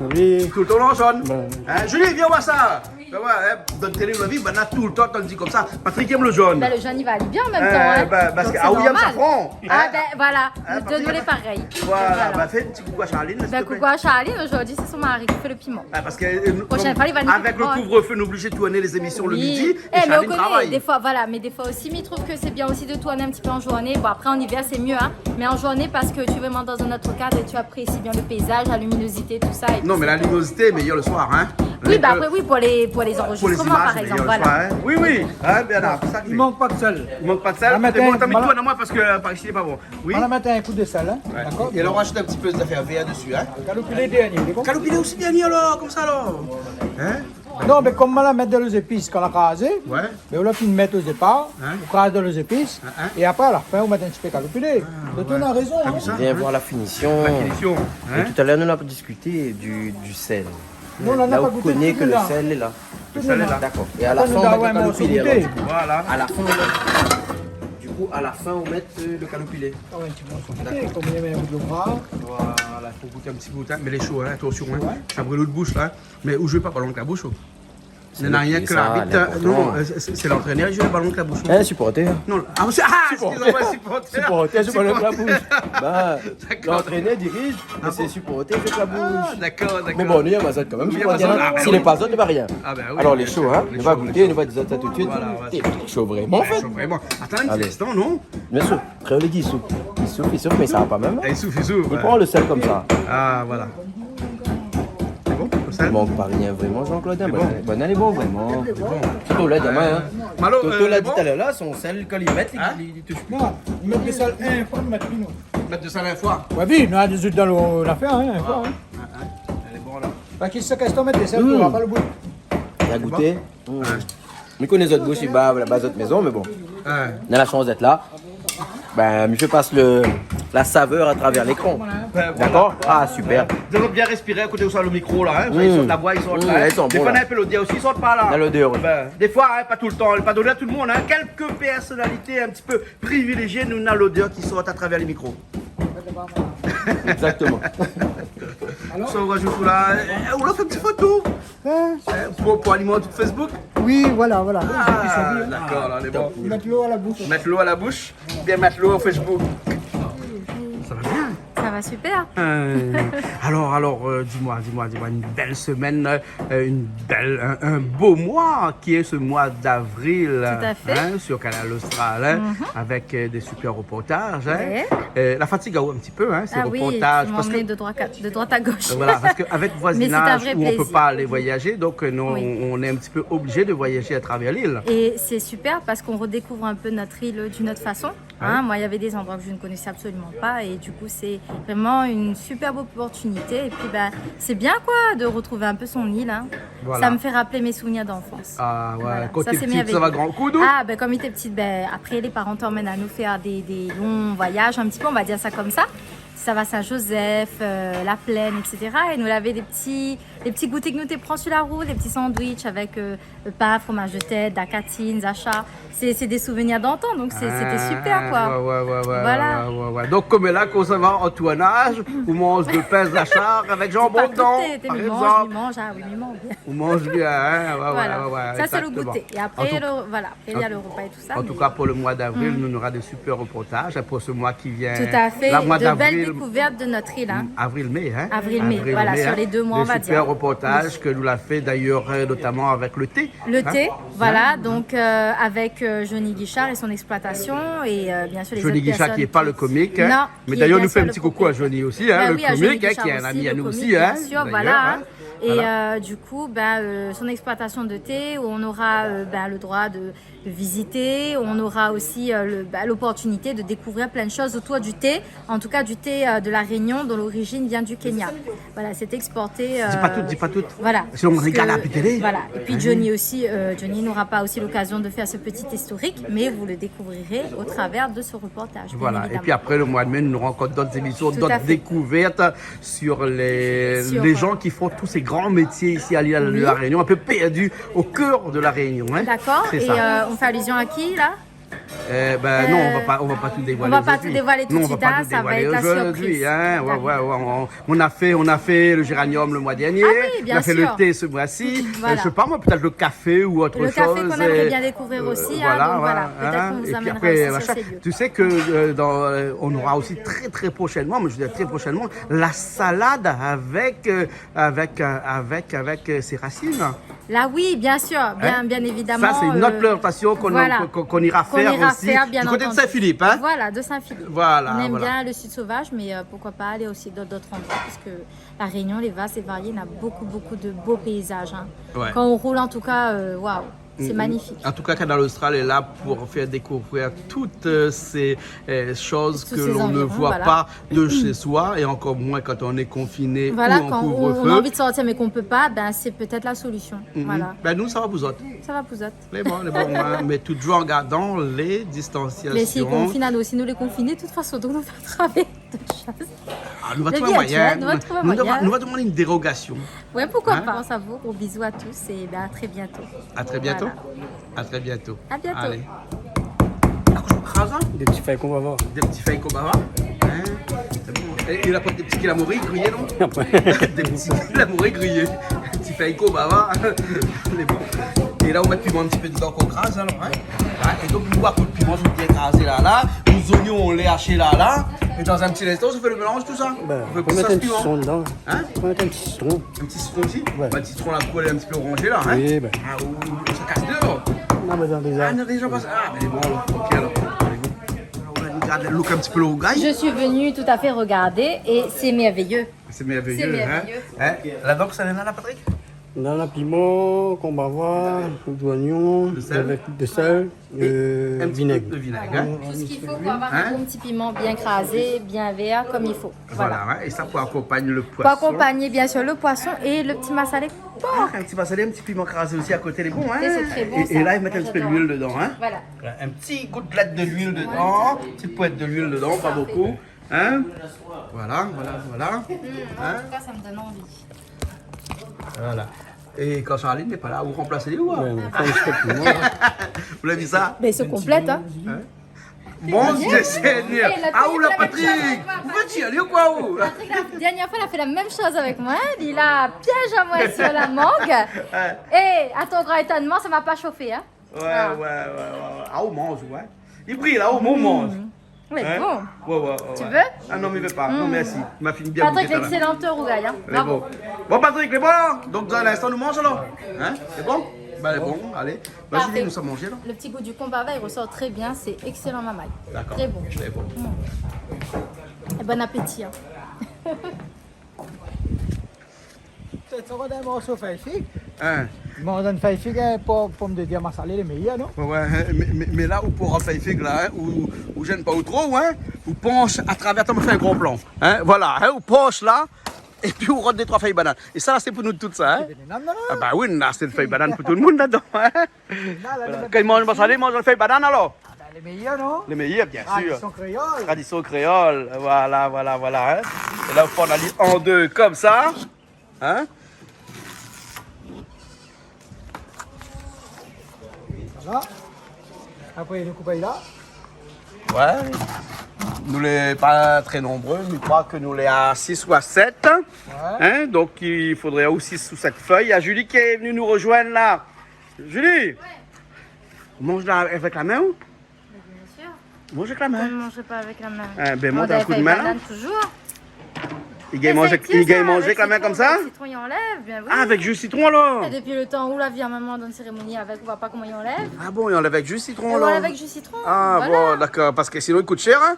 Oui. Toultan lo zone. Ben. Hein, Julie, vien oir sa. Sa va, hein, dan télé, la vi, banna toultan i di konmsa. Patrick i yèm lo zone. Ben, lo zone i va ali bien an mèm tan, hein. Ben, parske, ah oui, i yèm safran. Ah, ben, voilà. Hein, Patrick, nou lé parèy. Voilà, ben, fé in ti koukou a Charline, s'il te plaît. Ben, koukou a Charline, zordi sé son mari ki fé lo piman. Ah, parske, euh, nou, proshèn foi, li va nou fé avèk lo kouvrefeu, nou lé oblizé tourn bann émision le midi. Oui. É Charline i travay. Défoi, voilà, mé défoi osi, mi trouv ke sé bien osi de tourn in ti pé an zourné. Bon, apré, an ivèr, sé myé, hein. Mé an zourné, parske ou lé vréman dan in ot kad é ou aprési bien lo péizaz, la liminozité, tousa. Non, mé la liminozité lé méyèr lo soir, hein. Oui, ben apré, oui, pou lé, pou lé zanrozistroman, par égzanp, voilà. Pou lé zimaz, lé méyèr lo soir, hein. Oui, oui. Hein, Bernard, sé sa ke... I mank pa de sèl. I mank pa de sèl. Mé bon, mèt in kou de sèl, hein. Dakor ? Voilà, mèt in kou de sèl. Ouais. D'accord. É la, nou razout in ti pé zafèr vèr dési, hein. Kaloupilé dèrnié, lé bon ? Kaloupilé osi dèrnié alor, konmsa alor. Hein ? Non, mé konm la mèt dan lé zépis, kan la krazé, mé ou la fine mèt o dépar, ou kraz dan lé zépis, é apré, a la fin, ou mèt in ti pé kaloupilé. Ah, ouais. Donk, ou na rézon, hein. Vien voir la finision. La finision, hein. É talèr, nou la diskité du, du sèl. Non, la, la pa gouté. La ou koné ke lo sèl lé la. Lo sèl lé la. Dakor. É a la fin, ou mèt lo kaloupilé, alor. Voilà. A la fin, ou mèt, du kou, a la fin, ou mèt, euh, lo kaloupilé. Ah ouais, in ti morso. Dakor. Konm i mèt in bout de bra. Voilà, i fo gouté in ti bout, hein, mé lé sho, hein, atansion, hein. Ouais. Sa i bril out boush la, hein. Mé ou zoué pa balon avèk la boush, oh. Sé lo pri, sa, linportan. Non, non, euh, sé, sé lantrénèr i zoué balon avèk la boush, non ? Hein, sipotèr. Non, ah, sé, ah, supporter. Excusez-moi, supporter. Supporter, sé balon avèk la boush. D'accord. Ben, lantrénèr i diriz, mé sé sipotèr avèk la boush. Ah bon ? Ah, d'accord, d'accord. Mé bon, nou yèm azot kan mèm, supporter, hein. Si lé pa zot, lé pa rien. Ah ben oui, bien sûr. Alor, lé sho, hein. Nou va gouté, nou va dir sa tout de suite. Voilà, voilà. Lé sho vréman, an fèt. Lé sho vréman. Atann in ti instan, non ? Bien sûr. Kréol i di i souf. I souf, i souf, mé sa va pa mèm, hein. Ah, i souf, i souf, ouais. I pran lo sèl konmsa. Ah, voilà. Lé bon, lo sèl ? I mank pa rien vréman, Jean-Claude, hein. Lé bon. Bon, lé bon vréman. Lé bon. Toto la di, hein. Malo, Toto la di talèr la, son sèl, kan li mèt, li, li toush pi. Non, mèt de sèl in foi, mèt pi, non. Mèt de sèl in foi. Ouais, oui, nou la di dan lo, lafèr, hein, in foi, hein. Ouais, ouais. Lé bon la. Parske si sa kèstion mèt de sèl, ou va pa lo bout. La gouté. Lé bon ? Ouais. Mi koné zot boush, i ba, laba zot mézon, mé bon. Ouais. Nou na la shans d'èt la. Ben, mi fé pas le, la saveur à travers l'écran. Ben, voilà. D'accord ? Ah, super. Ouais. Zot i doi bien respiré a koté osa lo mikro la, hein. Mm. I sort, la voi i sort la, hein. Mm, i sort bon la. Défoi, na in pé lodèr osi i sort par la. Na lodèr, ouais. Ben, défoi, hein, pa toultan, pa done a tout lo moun, hein. Kèlk pèrsonalité in ti pé privilézié, nou na lodèr ki sort a travèr lé mikro. Exactement. Sa, ou razout la, euh, ou la fé in ti foto. Hein ? Euh, pou, pou alimant Facebook ? Oui, voilà, voilà. Ah, d'accord, la, lé bon. Mèt lo a la boush. Mèt lo a la boush, bien mèt lo o Facebook. Ça va bien ? Ça va super. Euh, alors, alors, euh, dis-moi, dis-moi, dis-moi, une belle semaine, euh, une belle, un, un beau mois qui est ce mois d'avril, tout à fait, hein, sur Kanal Austral, hein, avec, euh, des super reportages, hein. Ouais. Euh, la fatig aou in ti pé, hein, ces reportages, parce que... Ah oui, tu m'emmènes de droite à, de droite à gauche. Voilà, parce que avec voisinage où on peut pas aller voyager, donc, euh, nous, on, on est un petit peu obligé de voyager à travers l'île. Mais c'est à vrai plaisir. Et c'est super parce qu'on redécouvre un peu notre île d'une autre façon. Hein, ouais. Moi, il y avait des endroits que je ne connaissais absolument pas et du coup, c'est vraiment une superbe opportunité. Et puis, bah, c'est bien, quoi, de retrouver un peu son île, hein. Voilà. Ça me fait rappeler mes souvenirs d'enfance. Ah ouais, voilà. Quand t'es petite, ça va grand coup, non ? Ah, ben, quand on était petite, ben, après, les parents t'emmènent à nous faire des, des longs voyages, un petit peu, on va dire ça comme ça. Ça va Saint-Joseph, euh, La Plaine, et cetera. É nou lavé dé ti, dé ti gouté ke nou té pran sur la route, dé ti sandwich avèk, euh, le pain, fromage de tête, la cantine, Zacha. C'est, c'est des souvenirs d'antan, donc c'est, c'était super, quoi. Ah, ouais, ouais, ouais, ouais. Voilà. Ouais, ouais, ouais. Donc, konm la, kan sa va an tournaz, ou manz de pain Zacha avèk janbon dedan, par égzanp. Tout à côté, té, mi manz, mi manz, ah oui, mi manz. Ou manz bien, hein, ouais, ouais, ouais, exactement. Voilà. Ça, c'est le goûter. Et après, le, voilà, après, il y a le repas et tout ça, mais... En tout cas, pour le mois d'avril, nous, on aura des super reportages. Pour ce mois qui vient, tout à fait, de belles découvertes de notre île, hein. Avril, mai, hein. Avril, mai, voilà, sur les deux mois, on va dire. Des super reportages ke nou la fé d'ailleurs, euh, notamment avec le thé. Le thé, voilà, donc, euh, avec, euh, Johnny Guichard et son exploitation, et, euh, bien sûr, les autres personnes qui... Johnny Guichard qui est pas le comique, hein. Non, qui est bien sûr le propriétaire. Mais d'ailleurs, nous fait un petit coucou à Johnny aussi, hein, le comique, hein, qui est un ami à nous aussi, hein, d'ailleurs, hein. Ben oui, à Johnny Guichard aussi, le comique, bien sûr, voilà, hein. Voilà. Et, euh, du coup, ben, euh, son exploitation de thé, où on aura, euh, ben, le droit de, de visiter, on aura aussi, euh, le, ben, l'opportunité de découvrir plein de choses autour du thé, en tout cas du thé, euh, de la Réunion, dont l'origine vient du Kenya. Voilà, c'est exporté, euh, On dit pas tout. Voilà. Sinon, on regarde la télé. Voilà. Et puis Johnny aussi, euh, Johnny n'aura pas aussi l'occasion de faire ce petit historique, mais vous le découvrirez au travers de ce reportage, bien évidemment. Voilà. Et puis après, le mois de mai, nous aurons encore d'autres émissions, d'autres découvertes sur les, les gens qui font tous ces grands métiers ici à l'île de la Réunion, un peu perdus au cœur de la Réunion, hein. D'accord. C'est ça. Et, euh, on fait allusion à qui, là ? Eh ben non, on va pas, on va pas tout dévoiler aujourd'hui. On va pas tout dévoiler tout de suite, hein, ça va être la surprise. Non, on va pas tout dévoiler aujourd'hui, hein. D'accord. Ouais, ouais, ouais, on, on a fait, on a fait le géranium le mois dernier. Ah oui, bien sûr. On a fait le thé ce mois-ci. Voilà. Euh, je sais pas, moi, peut-être le café ou autre chose, euh, voilà, hein. Le café qu'on aimerait bien découvrir aussi, hein, donc voilà, peut-être qu'on vous amènera aussi sur ces lieux. Et puis après, machin. Tu sais que, euh, dans, euh, on aura aussi très, très prochainement, mais je veux dire très prochainement, la salade avec, euh, avec, euh, avec, avec, euh, ses racines. Là, oui, bien sûr, bien, bien évidemment, euh, ça, c'est une autre plantation qu'on, voilà, qu'on, qu'on ira faire aussi, bien entendu, du côté de Saint-Philippe, hein. Voilà, de Saint-Philippe. Voilà, voilà. On aime bien le sud sauvage, mais, euh, pourquoi pas aller aussi dans d'autres endroits, parce que La Réunion, elle est vaste et variée, il y a beaucoup, beaucoup de beaux paysages, hein. Ouais. Quand on roule, en tout cas, euh, waouh, c'est magnifique. Mm, mm. En tout cas, Kanal Austral est là pour faire découvrir toutes, euh, ces, euh, choses que l'on ne voit pas de chez soi, et encore moins quand on est confiné ou en couvre-feu. Tous ces environs, voilà. Voilà, quand on, on a envie de sortir mais qu'on peut pas, ben, c'est peut-être la solution. Mm, mm. Voilà. Ben, nou, sa va pou zot. Sa va pou zot. Lé bon, lé bon, hein, mais toujours en gardant les distanciations. Mais si i konfine anou, si nou lé konfiné, de toute façon, donk nou va atraper. Ah, nou va trouv in moiyin. Nou va trouv in moiyin. Nou va, nou va demann in dérogasion. Ouais, pourquoi pas. Hein ? Je pense à vous, gros bisous à tous et ben à très bientôt. À très bientôt. Voilà. À très bientôt. À bientôt. Allez. Akoz ou kraz, hein ? Dé ti fèy konbava. Dé ti fèy konbava. Hein ? C'est bon. Et, et la poêle des petits killamori grillés, non ? Dé ti killamori griyé. Ti fèy konbava. Lé bon. É la, ou mèt piman in ti pé dedan, ou kraz, alor, hein ? Hein ? É donk, nou va koud piman, nou bien krazé la, la. Nos oignons, on les hache la, la. Et dans un petit instant, on fait le mélange, tout ça. Ben, on fait plus sauce piment. Hein ? Ou mèt in ti sitron dedan. In ti sitron osi ? Ouais. Bah, le citron, la couleur est un petit peu orangée, là, hein ? Oui, ben. Ah, ou, ou, sa kas dé, alor ? Non, mais dans les... Ah, non, déjà pas. Ah, mais bon, alors, ok, alors. Allez, go. On va regarder, look un petit peu le rougail. Je suis venue tout à fait regarder et c'est merveilleux. C'est merveilleux, hein ? C'est merveilleux. Hein ? Là-dedans, sa néna la, Patrick ? Néna piman, konbava, zoignon, avèk de sèl, euh, vinèg. Le sel. Et un petit peu de vinaigre, hein ? Tout ce qu'il faut pour avoir un bon petit piment bien crasé, bien vert, comme il faut. Voilà. Voilà, hein, et ça pour accompagner le poisson. Pour accompagner, bien sûr, le poisson et le petit massalé porc. Ah, un petit massalé, un petit piment crasé aussi à côté, lé bon, hein ? Et c'est très bon, ça. Moi, j'adore. Et, et là, ils mettent un petit peu d'huile dedans, hein ? Voilà. Voilà, un petit gouttelette de l'huile dedans, une petite poêle de l'huile dedans, pas beaucoup. Parfait. Hein ? Voilà, voilà, voilà. Mmh, en tout cas, ça me donne envie. Hein ? Voilà. É kan Charline lé pa la, ou ranplas ali, ou ? Ouais, ou ranplas ali, moin. Ou la vi sa ? Ben, i se konplèt, hein. Hein ? Mon Dieu Seigneur. Ah, ou la, Patrick, ou va tir ali ou koi, ou ? Patrick, la dernière fois, il a fait la même chose avec moi, hein. Il a piégé à moi sur la mangue. Ouais. Et à ton grand étonnement, ça m'a pas chauffé, hein. Ouais, ouais, ouais, ouais, ouais. Ah, ou manz, ouais. I bril la, ou manz. Hein ? Lé bon. Ouais, ouais, ouais, ouais. Tu veux ? Ah non, mi vé pa. Non, merci. Ma fine bien goûté talèr. Patrick, l'excellent rougail, hein. Bravo. Lé bon. Bon, Patrick, lé bon, la ? Donk, dan in instan, nou manz, alor ? Hein ? Lé bon ? Ben, lé bon, alé. Parfait. Vas-y, nou sa manzé, la. Le petit goût du konbava, il ressort très bien. C'est excellent, mamay. D'accord. Très bon. Lé bon. Mm. Et bon appétit, hein. Té, té rod in morso fèy fig. Hein. Manz in fèy fig, hein, pom, pomdetèr masalé, lé méyèr, non ? Ouais, ouais, hein, mé, mé, mé la, ou pou rann fèy fig la, hein, ou, ou zèn pa ou tro, hein, ou pansh atravèr, atann, mi fé in gro plan, hein, voilà, hein, ou pansh la, épi ou rod dé troi fèy banane. É sa la, sé pou nou tout sa, hein. Sé banane, non, non. Ah ben oui, la, sé in fèy banane pou tout le moun ladan, hein. Voilà. Kan i manz masalé, i manz in fèy banane, alor. Ah ben, lé méyèr, non ? Lé méyèr, bien sûr. Tradition kréol. Tradition kréol, voilà, voilà, voilà, hein. É la, ou pann ali an dé, konmsa, hein. Voilà. Apré, nou koup ali la. Ouais. Nou lé pa trè nonbré, mi kroi ke nou lé a sis ou a sèt. Ouais. Hein, donk i fodré ou sis ou sèt fèy. Na Julie ki lé vni nou rozoinn la. Julie ! Ouais. Ou manz la, avèk la min, ou ? Mé bien sûr. Manz avèk la min. Pourquoi on ne mangerait pas avec la main ? Eh ben, mont in kou d'min, la. Avèk banane toujours. I gingn manzé, i gingn manzé avèk la min konmsa ? Avèk sitron, avèk sitron, i anlèv, bien oui. Ah, avèk ji sitron, alor ? É dopi le tan ou la vi in momon dan in sérémoni avèk, ou voi pa koman i anlèv ? Ah bon, i anlèv avèk ji sitron, alor ? É ou anlèv avèk ji sitron, voilà. Ah bon, dakor, parske sinon i kout shèr, hein ?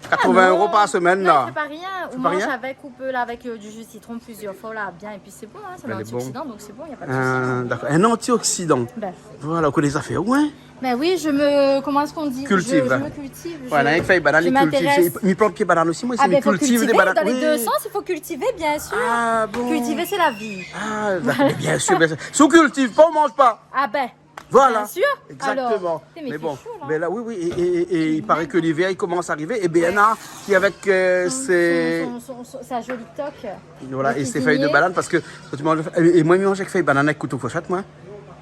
Quatre-vingts euros par semaine, là. Ah non, c'est pas rien. C'est pas rien ? On mange avec, on peut, là, avec, euh, du jus de citron plusieurs fois, là, bien, et puis c'est bon, hein, c'est un antioxydant, donc c'est bon, y a pas de souci. Ah, d'accord. Un antioxydant. Ben. Voilà, ou koné sa fé, ouais. Ben oui, je me, comment est-ce qu'on dit ? Cultive. Je, je me cultive, ouais, je, na in fèy banane, je m'intéresse. Mi plant pié banane osi, moin, mi kultiv dé banane. Ah ben, faut cultiver dans les deux sens, il faut cultiver, bien sûr. Ah bon ? Cultiver, c'est la vie. Ah, d'accord, bien sûr, bien sûr. Si ou kultiv pa, ou manz pa. Ah ben, voilà. Bien sûr. Exactement. Alors, mais bon, t'es chaud, là. Mais là, oui, oui, et, et, et, et il paraît que l'hiver, il commence à arriver. Et Bernard, qui avec, euh, son, ses son, son, son, son, sa jolie toque de cuisinier. Voilà, et ses feuilles de banane, parce que quand tu manges, et, et moin, mi manz avèk fèy banane avèk kouto fourshèt, moin.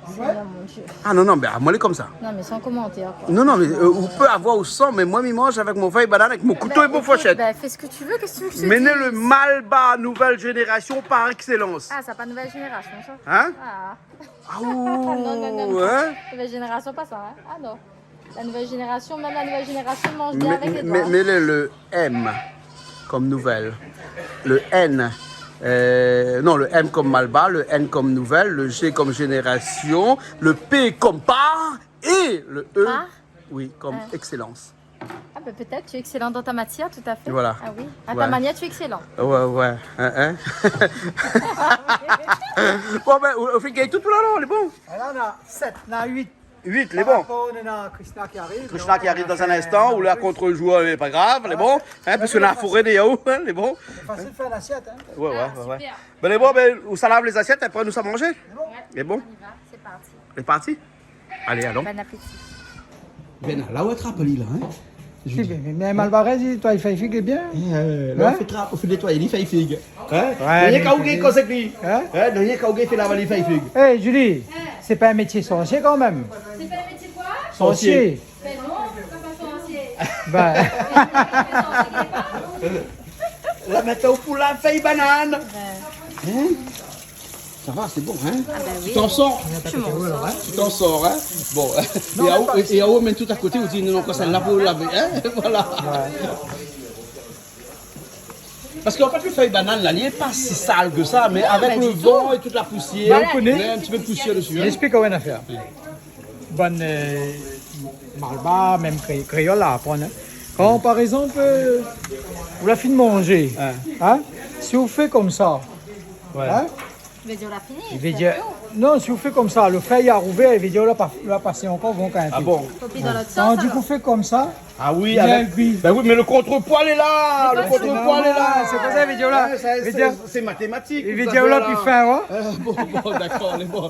Seigneur mon Dieu. Ah non, non, ben, moin lé konmsa. Non, mais sans commentaire, quoi. Non, non, mais, euh, ou pé avoir ou san, mais moin, mi manz avèk mon fèy banane, avèk mon kouto é mon fourshèt. Ben, écoute, ben, fais ce que tu veux, qu'est-ce que tu veux que je te dise ? Mé le malbar nouvelle génération par excellence. Ah, sa pa nouvelle génération, sa. Hein ? Ah. Ah, non, non, non, non. Hein ? Nouvelle génération, pas ça, hein. Ah non. La nouvelle génération, même la nouvelle génération mange bien avec les doigts. Mais, mais, mais le, le M comme nouvelle. Le N. Euh, non, le M comme malbar, le N comme nouvelle, le G comme génération, le P comme par et le E, par ? Oui, comme excellence. Ah, ben, peut-être, tu es excellent dans ta matière, tout à fait. Voilà. Ah oui, à ta manière, tu es excellent. Ouais, ouais. Hein, hein. Bon, ben, ou, ou fé gagn tout, tout la, non, lé bon. Voilà, on a sept, on a huit. Huit, lé bon. Par rapport, on a Krishna qui arrive, Krishna qui arrive dans un instant, ou la, contre-jour, lé pa grav, lé bon. Hein, parce que la forêt des yaourts, hein, lé bon. C'est facile de faire l'assiette, hein. Ouais, ouais, ouais, ouais. Ah, super. Ben, lé bon, ben, ou sa lav les assiettes, après, nou sa manzé. Lé bon. Lé bon. On y va, c'est parti. Lé parti. Alé, alon. Bon appétit. Ben, la, ou atrap ali, la, hein ? Julie. Si, mé, mé malbar, li di, toi, li fé fig, lé bien. Eh, euh, la, ou fé tra-, ou fé nétoyé, li fé fig. Hein ? Ouais, rien mé ka ou gingn koz èk li. Hein ? Hein ? Rien ka ou gingn fé la, li fé fig. Eh, Julie, c'est pas un métier sorcier quand même. C'est pas un métier quoi ? Sorcier. Ben non, c'est pas sorcier. Ben. La, maintenant, ou pou la fèy banane. Ben. Hein ? Ça va, c'est bon, hein ? Ah ben oui. Tu t'en sors ? Tu m'en sors. Tu t'en sors, hein ? Bon. Non, et mais à pas où, et à où, mais tout à côté, ou di, non, non, quand ça lave, vous lavez, hein ? Voilà. Ouais. Parce qu'en fait, le feuille banane, là, il est pas si sale que ça, mais avec le vent et toute la poussière, il y a un petit peu de poussière dessus, hein. J'explique une affaire. Bann, euh, malbar, mèm kré-, kréol la aprann, hein. Kan, par égzanp, euh, ou la fine manzé, hein, si ou fé konmsa, hein, i vé dir ou la fini, i vé dir, non, si ou fé konmsa, lo fèy la rouvèr, i vé dir ou la pa, ou la pasé ankor, bon, kan mèm. Ah bon ? Tandis k'ou fé konmsa, Ah oui, avec, ben oui, mais le contrepoids, il est là. Le contrepois, il est là. C'est normal, c'est pour ça, i vé dir ou la, i vé dir, c'est mathématique, i vé dir ou la pi fin, ouais. Euh, bon, bon, d'accord, lé bon.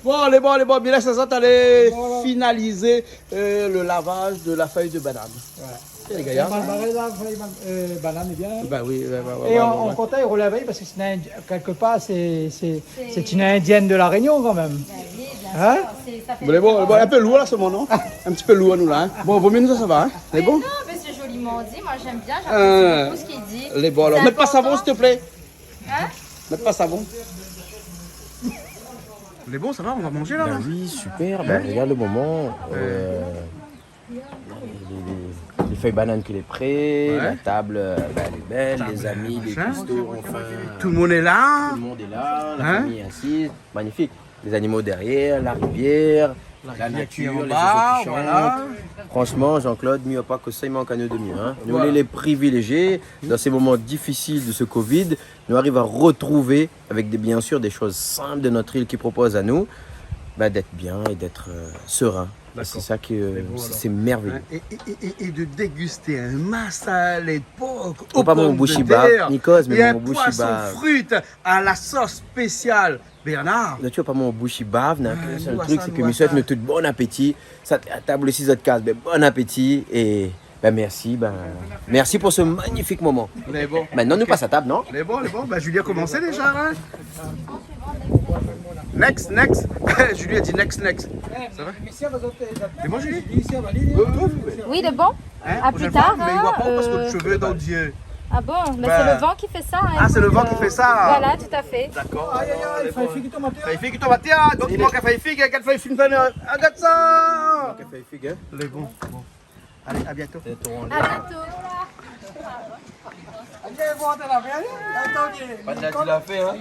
Bon, lé bon, lé bon. Bien, là, ça, ça, t'allais finaliser, euh, le lavage de la feuille de banane. Ouais. Lé gayar. Malbar la fèy ban-, euh, banane, bien. Ben oui, ouais, ouais, ouais. Et on, on continue à relever parce que c'est un, quelque part, c'est, c'est, c'est une indienne de la Réunion, quand même. Ben oui, bien sûr. Hein ? C'est, ça fait bon, bon, un peu lourd, là, ce moment, non ? Un petit peu lourd, nous, là, hein. Bon, vaut mieux nous, ça va, hein. C'est bon ? Mais non, mais c'est joliment dit. Moi, j'aime bien, j'apprécie beaucoup ce qu'il dit. Euh, les bons, alors. C'est important. Mets pas savon, s'il te plaît. Hein ? Mets pas savon. Lé bon, ça va, on va manger, là, hein ? Ben oui, super. Ben, regarde le moment. Euh, les, les, les feuilles bananes qu'il est prêt, la table, euh, ben, elle est belle, les amis, les cuistots, enfin. Tout le monde est là. Tout le monde est là, la famille est assise. Magnifique. Les animaux derrière, la rivière, la nature, les oiseaux qui chantent. Franchement, Jean-Claude, mi oi pa kosa i mank anou de mieux, hein. Nous, on est les privilégiés dans ces moments difficiles de ce covid. Nou ariv a retrouver avec des, bien sûr, des choses simples de notre île qui propose à nous, bah, d'être bien et d'être, euh, serein. D'accord. Et c'est ça que, euh, c'est, c'est merveilleux. Hein, et, et, et, et de déguster un massalé de porc aux pommes de terre et un poisson frite à la sauce spéciale Bernard. Ou oi pa mon boush i bav, Nicolas. Ou oi pa mon boush i bav, na in sèl trik, sé ke mi souèt anou tout bon apéti. Sa, a tab osi, zot kaz, ben, bon apéti é, ben, mèrsi, ben, mèrsi pou se magnifik moman. Lé bon. Maintenant, nou pas a tab, non ? Lé bon, lé bon. Ben, Julie la komansé déza, hein. Next, next. Julie la di next, next. Ça va ? Lé bon, Julie ? Oui, lé bon. Hein, à plus tard, hein, euh. Prochaine fois, mais il voit pas parce que le cheveu est dans le dieu. Ah bon, mais c'est le vent qui fait ça, hein, écoute, euh, voilà, tout à fait. D'accord. Aïe, aïe, aïe, fèy fig i tonm atèr. Fèy fig i tonm atèr, hein, donk i mank in fèy fig, in fèy fig, argard sa. I mank in fèy fig, hein. Lé bon, bon. Allez, à bientôt. À bientôt. Allez, bon, t'es là, viens, viens. Attends, viens. Pas de la, tu l'as fait, hein.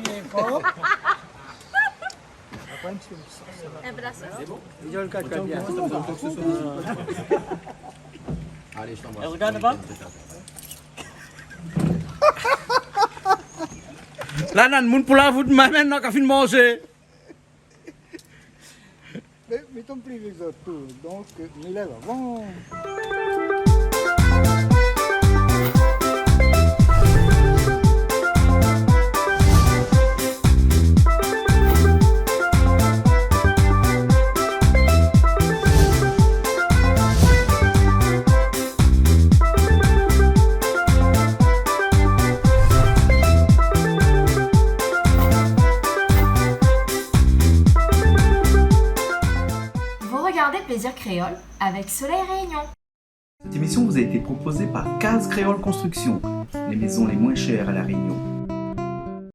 Après, un petit peu de sauce. Un peu la sauce. Lé bon ? Vidéo le quatre, bien. Allez, je t'embrasse. Et regarde là-bas. La, nana moun pou la vout, mé mintnan ka fine manzé. Mé, mé tanpri lézot tou, donk, nou lèv avan. Vous regardez Plaisir Créole avec Soleil Réunion. Cette émission vous a été proposée par Case Créole Construction, les maisons les moins chères à La Réunion.